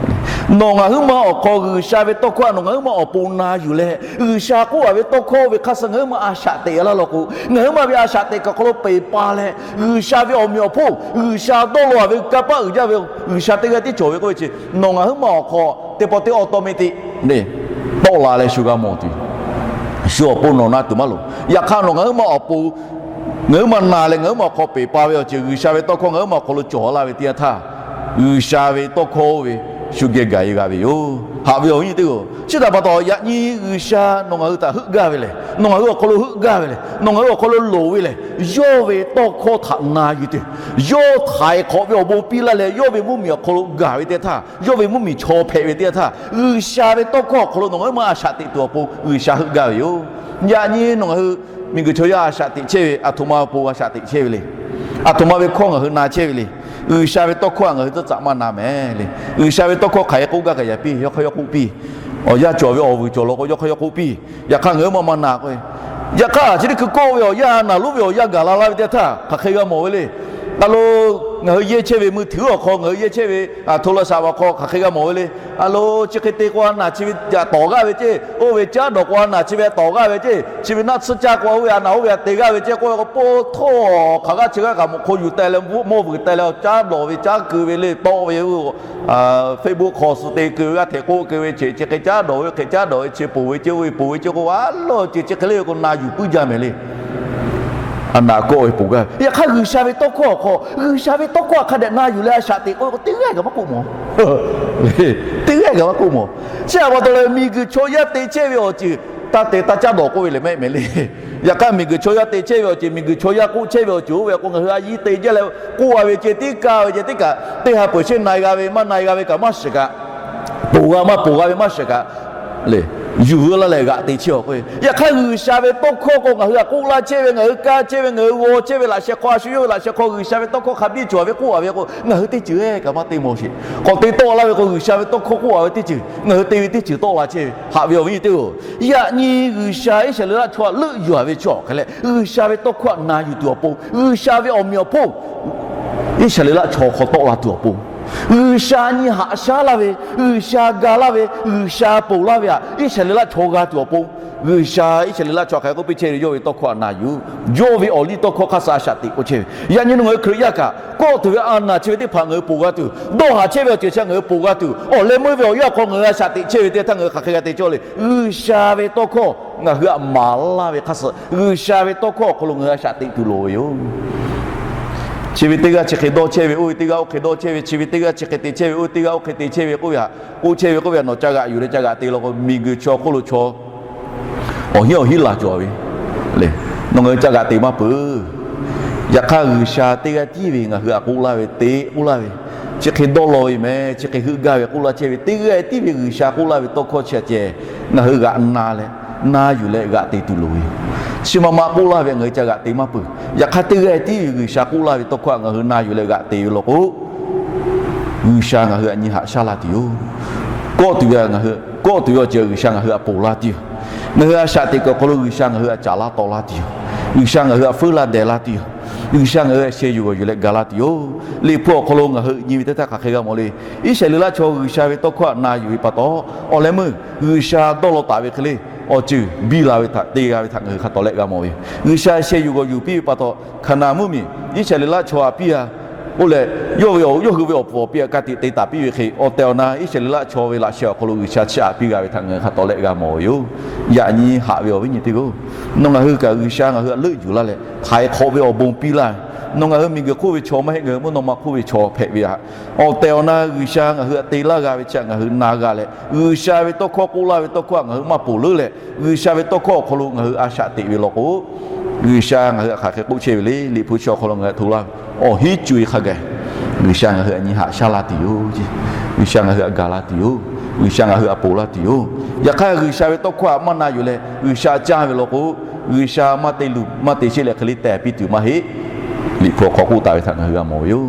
nawˬ ngaˬ huiˉ ma awˬ hk'aw G'uiˬsha ve tawˇ hkawˇ htaꞈ nawˬ ngaˬ huiˉ ma awˬ pon na yuˬ leh, G'uiˬsha k'oˆ a ve tawˇ hkawˇ oˇ ve hk'aˇ suh ngaˬ huiˉ ma a shaꞈ teꞈ laˇ law k'o, ngaˬ huiˉ ma ve a shaꞈ teꞈ kaꞈ hk'aw lo peˬ pa leh, G'uiˬsha ve awˬ meꞈ awˬ hponˇ, G'uiˬsha dawˇ law a ve kanˇ paˆ uiˍ jaˇ ve G'uiˬsha teˇ g'aˇ tiˉ cawˬ ve k'oˆ ve chi, nawˬ ngaˬ huiˉ ma awˬ hk'aw teˇ pawˆ teˇ awˇ tawˇ meˇ teˇ tawˆ la leh shu g'a mawˬ tuˬ, shu awˬ pon nawˬ na tuˬ maˇ loˍ. Yaꞈ hk'aˇ nawˬ ngaˬ huiˉ ma awˬ pon ngaˬ huiˉ ma na leh ngaˬ huiˉ ma awˬ hk'aw peˬ pa ve awˬ ceuˬ G'uiˬsha ve tawˇ hkawˇ ngaˬ huiˉ ma awˬ hk'aw lo cawˬ laˇ ve teˇ yanˇ htaˇ, G'uiˬsha ve tawˇ hkawˇ oˇ ve shu geh gaˬ e g'a ve yoˬ. Haꞈ ve awˬ viˉ nyi teˇ g'aˇ, chi htaꞈ pa taw yaꞈ nyi G'uiˬsha nawˬ ngaˬ hui htaꞈ heuˆ gaˇ ve lehˬ, nawˬ ngaˬ hui awˬ hk'aw lo heuˆ gaˇ ve lehˬ, nawˬ ngaˬ hui awˬ hk'aw lo loˍ ve lehˬ, yawˇ ve tawˇ hkawˇ htaꞈ na yuˬ tuˬ, yawˇ htaiˍ hk'awꞈ ve awˬ bon piˇ laˇ leh yawˇ ve mvuhˇmiˬ awˬ hk'aw lo gaˬ ve teˇ htaˇ, yawˇ ve mvuhˇmiˬ chaw hpehꞈ ve teˇ htaˇ, G'uiˬsha ve tawˇ hkawˇ awˬ hk'aw lo nawˬ ngaˬ huiˉ ma a shaꞈ teꞈ tuˬ awˬ pon G'uiˬsha heuˆ gaˇ ve yoˬ. Yaꞈ nyi nawˬ ngaˬ hui miˬguiˬ chaw yaˇ a shaꞈ teꞈ chehˇ ve, aˬ htoꞈ ma awˬ pon a shaꞈ teꞈ chehˇ ve le. Aˬ htoꞈ ma ve hkawˇ ngaˬ hui na chehˇ ve le. G'uiˬsha ve tawˇ hkawˇ htaꞈ ngaˬ hui tcuhˉ tcuhˉ maˇ na mehˍ le. G'uiˬsha ve tawˇ hkawˇ hk'aˬ hk'e k'oˆ gaˇ kaꞈ yaꞈ piˇ, yawˇ hk'aˇ yawˇ k'oˆ piˇ. Awˬ yanˇ cawˬ ve awˬ vuiˬ cawˬ law k'o yawˇ hk'aˇ yawˇ k'oˆ piˇ. Yaꞈ hk'aˇ ngaˬ huiˉ ma maˇ na k'o, yaꞈ hk'aˇ chi teˇ hkui kawˆ ve awˬ yanˇ a naˍ lonˉ ve awˬ yanˇ gaˬ la laˇ ve teˇ htaˇ hk'aˬ hk'e g'a mawˬ ve le. A lo, ngaˬ hui yehˇ chehˇ ve mui htuiˉ awˬ hk'aw, ngaˬ hui yehˇ chehˇ ve htoꞈ la shaꞈ awˬ hk'aw hk'aˬ hk'e g'a mawˬ ve le. A lo, chi hk'e te k'o a naˬ chi ve htaꞈ tawˍ g'aˇ ve ceˇ, oˇ ve caˉ dawˬ k'o a naˬ chi ve tawˍ g'aˇ ve ceˇ, chi ve naˆ tsuhˇ caˇ k'o oˇ ve a naˬ oˇ ve htaꞈ te g'aˇ ve ceˇ k'oˆ ve k'o, po htawˇ hk'aˬ g'aˇ chi g'aˇ kaꞈ mawꞈ hk'aw yuˬ teh leh mawˇ vuiˬ teh leh caˉ dawˬ ve caˉ keu ve le tawˆ ve Facebook hk'aw suh te keu ve g'aˇ hteꞈ k'oˆ keu ve chi chi hk'e caˉ dawˬ ve hk'e caˉ dawˬ ve chi poˬ ve ceˇ oˇ ve poˬ ve ceˇ k'o a lawˇ ceuˬ chi hk'e le k'o na yuˬ puiˉ jaˇ mehˍ le. A naˬ kawˆ ve poˬ g'aˇ ve. Yaꞈ hk'aˇ G'uiˬsha ve tawˇ hkawˇ awˬ hk'aw, G'uiˬsha ve tawˇ hkawˇ htaꞈ hk'a dehꞈ na yuˬ leh a shaꞈ teꞈ k'oˆ ve k'o teˇ g'aˇ kaꞈ maˇ k'oˆ mawˬ. Teˇ g'aˇ kaꞈ maˇ k'oˆ mawˬ. Chi htaꞈ pa taw leh miˬguiˬ chaw yaˇ te chehˇ ve awˬ ceuˬ taˇ te taˇ caˉ dawˬ k'oˆ ve lehˬ mehˆ mehˍ le. Yaꞈ hk'aˇ miˬguiˬ chaw yaˇ te chehˇ ve awˬ ceuˬ miˬguiˬ chaw yaˇ k'oˆ chehˇ ve awˬ ceuˬ oˇ ve k'o ngaˬ hui a yiˇ te jaˇ leh k'oˆ a ve ceˇ, tiˉ kaˇ ve ceˇ, tiˉ kaꞈ teˇ ha peuˬ sheˉ na e g'a ve maˇ na e g'a ve kaꞈ maˇ shiˍ kaꞈ, poˬ g'a maˇ poˬ g'a ve maˇ shiˍ kaꞈ le, yuˬ veu laˇ leh g'aꞈ te chehˇ awˬ k'o, yaꞈ hk'aˇ G'uiˬsha ve tawˇ hkawˇ k'o ngaˬ hui htaꞈ k'oˆ laˇ chehˇ ve, ngaˬ hui kaˇ chehˇ ve, ngaˬ hui g'aw chehˇ ve laꞈ sheh hk'aw, a shu yawˇ ve laꞈ sheh hk'aw G'uiˬsha ve tawˇ hkawˇ hk'a biˇ cawˬ ve k'oˆ a ve k'o, ngaˬ hui teˇ ceuˬ kaꞈ maˇ te mawˬ sheˍ. K'awꞈ te tawˆ laˇ ve k'o G'uiˬsha ve tawˇ hkawˇ k'oˆ a ve teˇ ceuˬ, ngaˬ hui te ve teˇ ceuˬ tawˆ la chehˇ ve. Haꞈ ve awˬ viˉ nyi teˇ-oˬ, yaꞈ nyi G'uiˬsha Iˉsaˍreˍlaˆ chaw htaꞈ leuˆ yuˬ a ve chaw hk'e leh G'uiˬsha ve tawˇ hkawˇ htaꞈ na yuˬ tuˬ awˬ pon, G'uiˬsha ve awˬ meꞈ awˬ hponˇ Iˉsaˍreˍlaˆ chaw hk'aw tawˆ la tuˬ awˬ pon, G'uiˬsha nyi haꞈ shaˉ laˇ ve, G'uiˬsha ga laˇ ve, G'uiˬsha ponˬ laˇ ve htaꞈ Iˉsaˍreˍlaˆ chaw g'a tuˬ awˬ pon, G'uiˬsha Iˉsaˍreˍlaˆ chaw hk'aˬ hk'e k'oˆ piˇ chehˇ ve, yawˇ ve tawˇ hkawˇ htaꞈ na yuˬ, yawˇ ve awˬ liˇ tawˇ hkawˇ hk'aˇ suh a shaꞈ teꞈ k'oˆ chehˇ ve. Yaꞈ nyi nawˬ ngaˬ hui Hkriꞈ yaˇ kaꞈ kawˆ tuˬ ve a naˬ chi ve teˇ hpaˍ ngaˬ hui ponˬ g'a tuˬ, dawˇ haˍ chehˇ ve awˬ ceuˬ chi ngaˬ hui ponˬ g'a tuˬ, awˬ leh meuˇ ve awˬ yanˇ awˬ hk'aw ngaˬ hui a shaꞈ teꞈ chehˇ ve teˇ htaˇ ngaˬ hui hk'aˬ hk'e g'a te cawˇ le. G'uiˬsha ve tawˇ hkawˇ ngaˬ hui htaꞈ maˍ laˇ ve hk'aˇ suh G'uiˬsha ve tawˇ hkawˇ awˬ hk'aw lo ngaˬ hui a shaꞈ teꞈ tuˬ loˍ ve yoˬ. Chi ve teˇ g'aˇ chi hk'e dawˇ chehˇ ve, oˇ ve teˇ g'aˇ oˇ hk'e dawˇ chehˇ ve, chi ve teˇ g'aˇ chi hk'e te chehˇ ve, oˇ ve teˇ g'aˇ oˇ hk'e te chehˇ ve k'oˆ ve htaꞈ k'oˆ chehˇ ve k'oˆ ve htaꞈ nawˬ ca g'aꞈ yuˬ leh ca g'aꞈ te law k'o, miˬguiˬ chaw hk'oˆ lo chaw awˬ hinˉ awˬ hinˉ laˬ cawˬ ve le. Nawˬ ngaˬ hui ca g'aꞈ te maˇ peuˬ. Yaꞈ hk'aˇ G'uiˬsha teˇ g'aˇ tiˉ ve ngaˬ hui htaꞈ k'oˆ laˇ ve, teꞈ k'oˆ laˇ ve, chi hk'e dawˇ law ve meh, chi hk'e heuˆ gaˇ ve k'oˆ laˇ chehˇ ve, teˇ g'aˇ tiˉ ve G'uiˬsha k'oˆ laˇ ve tawˇ hkawˇ chi htaꞈ ceh ngaˬ hui g'aꞈ na leh, na yuˬ leh g'aꞈ te tuˬ loˍ ve yoˬ. Chi ma ma k'oˆ laˇ ve ngaˬ hui ca g'aꞈ te maˇ peuˬ. Yaꞈ hk'aˇ teˇ g'aˇ tiˉ ve G'uiˬsha k'oˆ laˇ ve tawˇ hkawˇ htaꞈ ngaˬ hui na yuˬ leh g'aꞈ te ve law k'o, G'uiˬsha ngaˬ hui htaꞈ nyi haꞈ shaˉ laˇ tuˬ yoˬ. Kawˆ tuˬ ve ngaˬ hui, kawˆ tuˬ ve awˬ ceuˬ G'uiˬsha ngaˬ hui htaꞈ ponˬ laˇ tuˬ yoˬ. Ngaˬ hui a shaꞈ teꞈ kuiˬ awˬ hk'aw lo G'uiˬsha ngaˬ hui htaꞈ caˍ laˇ tawˆ laˇ tuˬ yoˬ. G'uiˬsha ngaˬ hui htaꞈ feuˉ laˇ dehˬ laˇ tuˬ yoˬ. G'uiˬsha ngaˬ hui htaꞈ sheh yuˬ g'awˬ yuˬ leh ga laˇ tuˬ yoˬ. Liꞈ hpu awˬ hk'aw lo ngaˬ hui nyi ve teˇ htaˇ hk'aˬ hk'e g'a mawˬ le. Iˉsaˍreˍlaˆ chaw G'uiˬsha ve tawˇ hkawˇ htaꞈ na yuˬ ve pa taw, awˬ leh meuˇ G'uiˬsha dawˇ law taˍ ve hk'e le, awˬ ceuˬ biˇ la ve htaꞈ te g'a ve htaꞈ ngaˬ hui hk'a tawˍ leh g'a mawˬ ve yoˬ. G'uiˬsha sheh yuˬ g'awˬ yuˬ piˇ ve pa taw, Hkaˍnanˍ mvuhˇmiˬ Iˉsaˍreˍlaˆ chaw htaꞈ piˇ a k'oˆ leh, yawˇ ve awˬ, yawˇ hui ve awˬ puˍ awˬ pi htaꞈ ka tiꞈ te taˍ piˇ ve hk'e, awˬ tehˬ awˬ na Iˉsaˍreˍlaˆ chaw ve laꞈ sheh awˬ hk'aw lo G'uiˬsha chiˇ aꞈ piˇ g'a ve htaꞈ ngaˬ hui hk'a tawˍ leh g'a mawˬ ve yoˬ. Yaꞈ nyi haꞈ ve awˬ viˉ nyi teˇ g'aˇ-oˬ, nawˬ ngaˬ hui kaꞈ G'uiˬsha ngaˬ hui htaꞈ leuˆ yuˬ laˇ leh, htaiˍ hk'awꞈ ve awˬ bon piˇ laˇ ve, nawˬ ngaˬ hui miˬguiˬ hk'oˆ ve chaw maˇ heˆ, ngaˬ hui mvuhˇ naw ma hk'oˆ ve chaw hpehꞈ ve htaꞈ, awˬ tehˬ awˬ na G'uiˬsha ngaˬ hui htaꞈ te laˇ g'a ve chi htaꞈ ngaˬ hui na g'a leh, G'uiˬsha ve tawˇ hkawˇ k'oˆ laˇ ve tawˇ hkawˇ htaꞈ ngaˬ hui maˇ ponˬ leuˉ leh, G'uiˬsha ve tawˇ hkawˇ awˬ hk'aw lo ngaˬ hui a shaꞈ teꞈ ve law k'o, G'uiˬsha ngaˬ hui htaꞈ hk'aˬ hk'e k'oˆ chehˇ ve le. Liꞈ hpu chi awˬ hk'aw lo ngaˬ hui htaꞈ hto laˇ ve, awˬ hinˉ co e hk'a gaˬ G'uiˬsha ngaˬ hui htaꞈ nyi haꞈ shaˉ laˇ tuˬ yoˬ. G'uiˬsha ngaˬ hui htaꞈ gaˬ la tuˬ yoˬ. G'uiˬsha ngaˬ hui htaꞈ ponˬ laˇ tuˬ yoˬ. Yaꞈ hk'aˇ G'uiˬsha ve tawˇ hkawˇ htaꞈ maˇ na yuˬ leh G'uiˬsha caˇ ve law k'o, G'uiˬsha maˇ te luˬ maˇ te sheˆ leh hk'e le tehˬ piˇ tuˬ maˇ heˆ. Liꞈ hpu awˬ hk'aw k'oˆ taˍ ve htaꞈ ngaˬ hui g'a mawˬ ve yoˬ.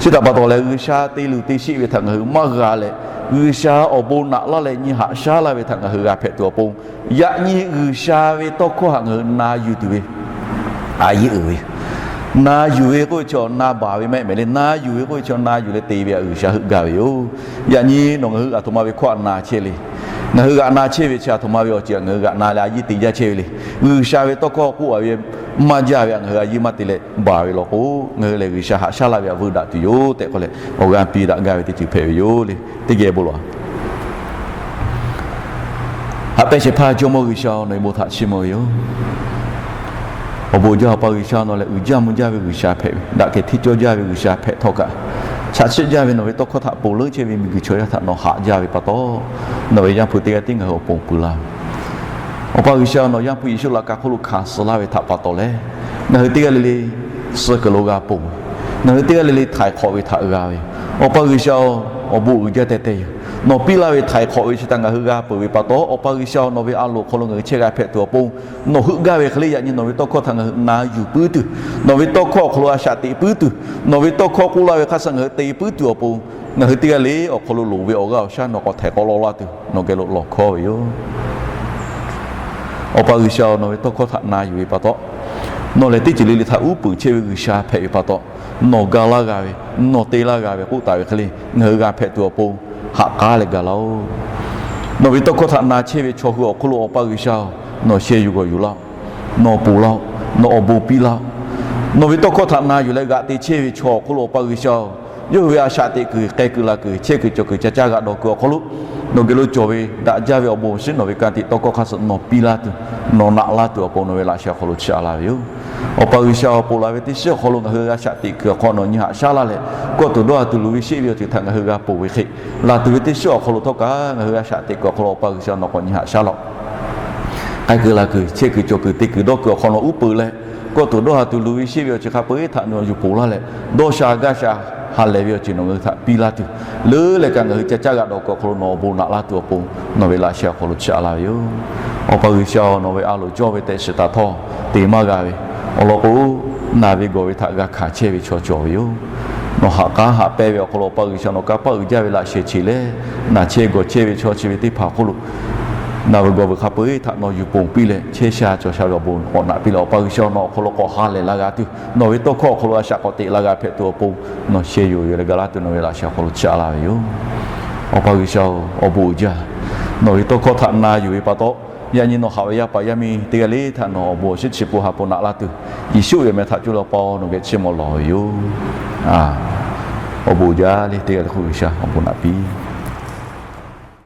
Chi htaꞈ pa taw leh G'uiˬsha te luˬ te sheˆ ve htaꞈ ngaˬ hui maˇ g'a leh, G'uiˬsha awˬ bon naꞈ laˇ leh nyi haꞈ shaˉ laˇ ve htaꞈ ngaˬ hui g'a hpehꞈ tuˬ awˬ pon, yaꞈ nyi G'uiˬsha ve tawˇ hkawˇ htaꞈ ngaˬ hui na yuˬ tuˬ ve a yeˇ uiˍ ve, na yuˬ ve k'oˆ ve chi na baˬ ve maˇ heˆ mehˍ le. Na yuˬ ve k'oˆ ve chi na yuˬ leh te ve htaꞈ G'uiˬsha heuˆ gaˇ ve yoˬ. Yaꞈ nyi nawˬ ngaˬ hui aˬ htoꞈ ma ve hkawˇ htaꞈ na chehˇ le. Ngaˬ hui g'aꞈ na chehˇ ve chi aˬ htoꞈ ma ve awˬ ceuˬ htaꞈ ngaˬ hui g'aꞈ na leh a yeˇ te jaˇ chehˇ ve le. G'uiˬsha ve tawˇ hkawˇ k'oˆ a ve maˇ jaˇ ve htaꞈ ngaˬ hui a yeˇ maˇ te leh baˬ ve law k'o, ngaˬ hui lehˬ G'uiˬsha haꞈ shaˉ laˇ ve htaꞈ veuˆ daꞈ tuˬ yoˬ tehꞈ k'oˆ leh, awˬ g'aˇ piˇ daꞈ gaˇ ve teˇ ceuˬ hpehꞈ ve yoˬ le. Teˇ geh bon lawˬ. Haꞈ pehnˇ shehˍ hpaˇ Jawˇmawˇ G'uiˬsha-oˬ, nawˬ ve bon htaꞈ chiˇ mvuh ve yoˬ. Awˬ bon uiˍ jaˇ Awˬ pa G'uiˬsha, nawˬ lehˬ uiˍ jaˇ mvuh jaˇ ve G'uiˬsha hpehꞈ ve, daꞈ kehˬ hteˇ cawˇ jaˇ ve G'uiˬsha hpehꞈ htawˇ kaꞈ, chaꞈ chiˆ jaˇ ve nawˬ ve tawˇ hkawˇ htaꞈ ponˬ leuˉ chehˇ ve miˬguiˬ chaw yaˇ htaꞈ nawˬ haꞈ jaˇ ve pa taw, nawˬ ve Yaˇ hpu teˇ g'aˇ tiˉ ngaˬ hui awˬ pon puiˍ laˇ ve. Awˬ pa G'uiˬsha, nawˬ Yaˇ hpu Yeˍsuˆ laꞈ ka hk'oˆ lo hkanˍ suh laˇ ve htaꞈ pa taw leh, ngaˬ hui teˇ g'aˇ le le suh kuiˬ lo g'a ponˬ ve, ngaˬ hui teˇ g'aˇ le le htaiˍ hk'awꞈ ve htaꞈ g'a ve, Awˬ pa G'uiˬsha-oˬ, awˬ bon uiˍ jaˇ teh teh yoˬ. Nawˬ piˇ laˇ ve htaiˍ hk'awꞈ ve chi htaꞈ ngaˬ hui g'a peuˬ ve pa taw, Awˬ pa G'uiˬsha-oˬ, nawˬ ve a loˍ awˬ hk'aw lo ngaˬ hui chehˇ g'a hpehꞈ tuˬ awˬ pon, nawˬ heuˆ gaˇ ve hk'e le yaꞈ nyi nawˬ ve tawˇ hkawˇ htaꞈ ngaˬ hui na yuˬ puiˉ tuˬ, nawˬ ve tawˇ hkawˇ awˬ hk'aw lo a shaꞈ teꞈ puiˉ tuˬ, nawˬ ve tawˇ hkawˇ k'oˆ laˇ ve hk'aˇ suh ngaˬ hui te puiˉ tuˬ awˬ pon, ngaˬ hui teˇ g'aˇ le awˬ hk'aw lo loˍ ve awˬ g'aˇ awˬ shaˉ nawˬ k'awꞈ htaiˍ k'awꞈ law laˇ tuˬ nawˬ geh lo lawˬ hkawˇ ve yoˬ. Awˬ pa G'uiˬsha-oˬ, nawˬ ve tawˇ hkawˇ htaꞈ na yuˬ ve pa taw, nawˬ lehˬ teˇ ceuˬ le le htaꞈ uˉ peunˍ chehˇ ve G'uiˬsha hpehꞈ ve pa taw, nawˬ ga laˇ g'a ve, nawˬ te laˇ g'a ve k'oˆ taˍ ve hk'e le ngaˬ hui g'a hpehꞈ tuˬ awˬ pon, ha k'aˉ leh ga laˇ-oˬ. Nawˬ ve tawˇ hkawˇ htaꞈ na chehˇ ve chaw hui awˬ hk'oˆ lo Awˬ pa G'uiˬsha-oˬ, nawˬ sheh yuˬ g'awˬ yuˬ laˇ-oˬ. Nawˬ ponˬ laˇ-oˬ. Nawˬ awˬ bon piˇ laˇ-oˬ. Nawˬ ve tawˇ hkawˇ htaꞈ na yuˬ leh g'aꞈ te chehˇ ve chaw awˬ hk'oˆ lo Awˬ pa G'uiˬsha-oˬ, yawˇ hui ve a shaꞈ teꞈ kuiˬ, k'ai kuiˬ la kuiˬ, chehˇ kuiˬ cawˬ kuiˬ ca caˇ g'aꞈ dawˬ kuiˬ awˬ hk'aw lo, nawˬ geh lo cawˬ ve daꞈ jaˇ ve awˬ bon awˬ shinˉ nawˬ ve ka tiꞈ tawˇ hkawˇ hk'aˇ suh nawˬ piˇ laˇ tuˬ, nawˬ naꞈ laˇ tuˬ awˬ pon nawˬ ve laꞈ sheh awˬ hk'aw lo chiˇ aꞈ laˇ ve yoˬ. Awˬ pa G'uiˬsha-oˬ, ponˬ laˬ ve teˇ shiˉ awˬ hk'aw lo ngaˬ hui a shaꞈ teꞈ kuiˬ awˬ hk'aw nawˬ nyi haꞈ shaˉ laˇ leh, kawˇ tuˬ dawˇ ha tuˬ luˬ ve sheˆ ve awˬ ceuˬ htaꞈ ngaˬ hui g'a ponˬ ve hk'e, laˬ tuˬ ve teˇ shiˉ awˬ hk'aw lo htawˇ kaꞈ ngaˬ hui a shaꞈ teꞈ kuiˬ awˬ hk'aw lo Awˬ pa G'uiˬsha nawˬ k'awꞈ nyi haꞈ shaˉ laˇ-oˬ. K'ai kuiˬ la kuiˬ, chehˇ kuiˬ cawˬ kuiˬ, te kuiˬ dawˇ kuiˬ awˬ hk'aw nawˬ uˉ peunˍ leh, kawˇ tuˬ dawˇ ha tuˬ luˬ ve sheˆ ve awˬ ceuˬ hk'a peu-eˬ htaꞈ nawˬ yuˬ ponˬ laˇ leh, dawˇ sha gaˇ sha ha lehˬ ve awˬ ceuˬ nawˬ ngaˬ hui htaꞈ piˇ laˇ tuˬ, leuˉ leh kaꞈ ngaˬ hui ca caˇ g'aꞈ dawˬ kuiˬ awˬ hk'aw lo nawˬ awˬ bon naꞈ laˇ tuˬ awˬ pon, nawˬ ve laꞈ sheh awˬ hk'aw lo chiˇ aꞈ laˇ ve yoˬ. Awˬ pa G'uiˬsha-oˬ, nawˬ ve a loˍ cawˇ ve tehꞈ shiˍ taˍ htawˇ, te maˇ g'a ve awˬ lawn k'o, naˬ ve gawˬ ve htaꞈ g'a hkanˍ chehˇ ve chaw cawˬ ve yoˬ. Nawˬ haꞈ k'aˉ haꞈ pehnˇ ve awˬ hk'aw lo Awˬ pa G'uiˬsha nawˬ kanˇ paˆ uiˍ jaˇ ve laꞈ sheh cheˬ leh, naˬ chehˇ gawˬ chehˇ ve chaw chi ve teˇ hpaˍ hk'oˆ lo naˬ ve gawˬ ve hk'a peu-eˬ htaꞈ nawˬ yuˬ ponˬ piˇ leh, chehˇ sha cawˬ sha ve awˬ bon k'awꞈ naꞈ piˇ leh, Awˬ pa G'uiˬsha nawˬ awˬ hk'aw lo k'awꞈ ha lehˬ la g'a tuˬ, nawˬ ve tawˇ hkawˇ awˬ hk'aw lo a shaꞈ k'awꞈ teꞈ la g'a hpehꞈ tuˬ awˬ pon, nawˬ sheh yuˬ yuˬ leh ga laˇ tuˬ nawˬ ve laꞈ sheh awˬ hk'aw lo chiˇ aꞈ laˇ ve yoˬ. Awˬ pa G'uiˬsha-oˬ, awˬ bon uiˍ jaˇ. Nawˬ ve tawˇ hkawˇ htaꞈ na yuˬ ve pa taw, yaꞈ nyi nawˬ haꞈ ve yaˇ paˍ yaˇ miˇ teˇ g'aˇ le htaꞈ nawˬ awˬ bon awˬ shinˉ chi hpu ha hpu naꞈ laˇ tuˬ, Yeˍsuˆ ve awˬ meh htaꞈ cuˇ leh Awˬ pa-oˬ, nawˬ geh chiˇ mvuh lawˬ ve yoˬ. Awˬ bon uiˍ jaˇ le, teˇ g'aˇ le hk'oˆ G'uiˬsha awˬ bon naꞈ piˇ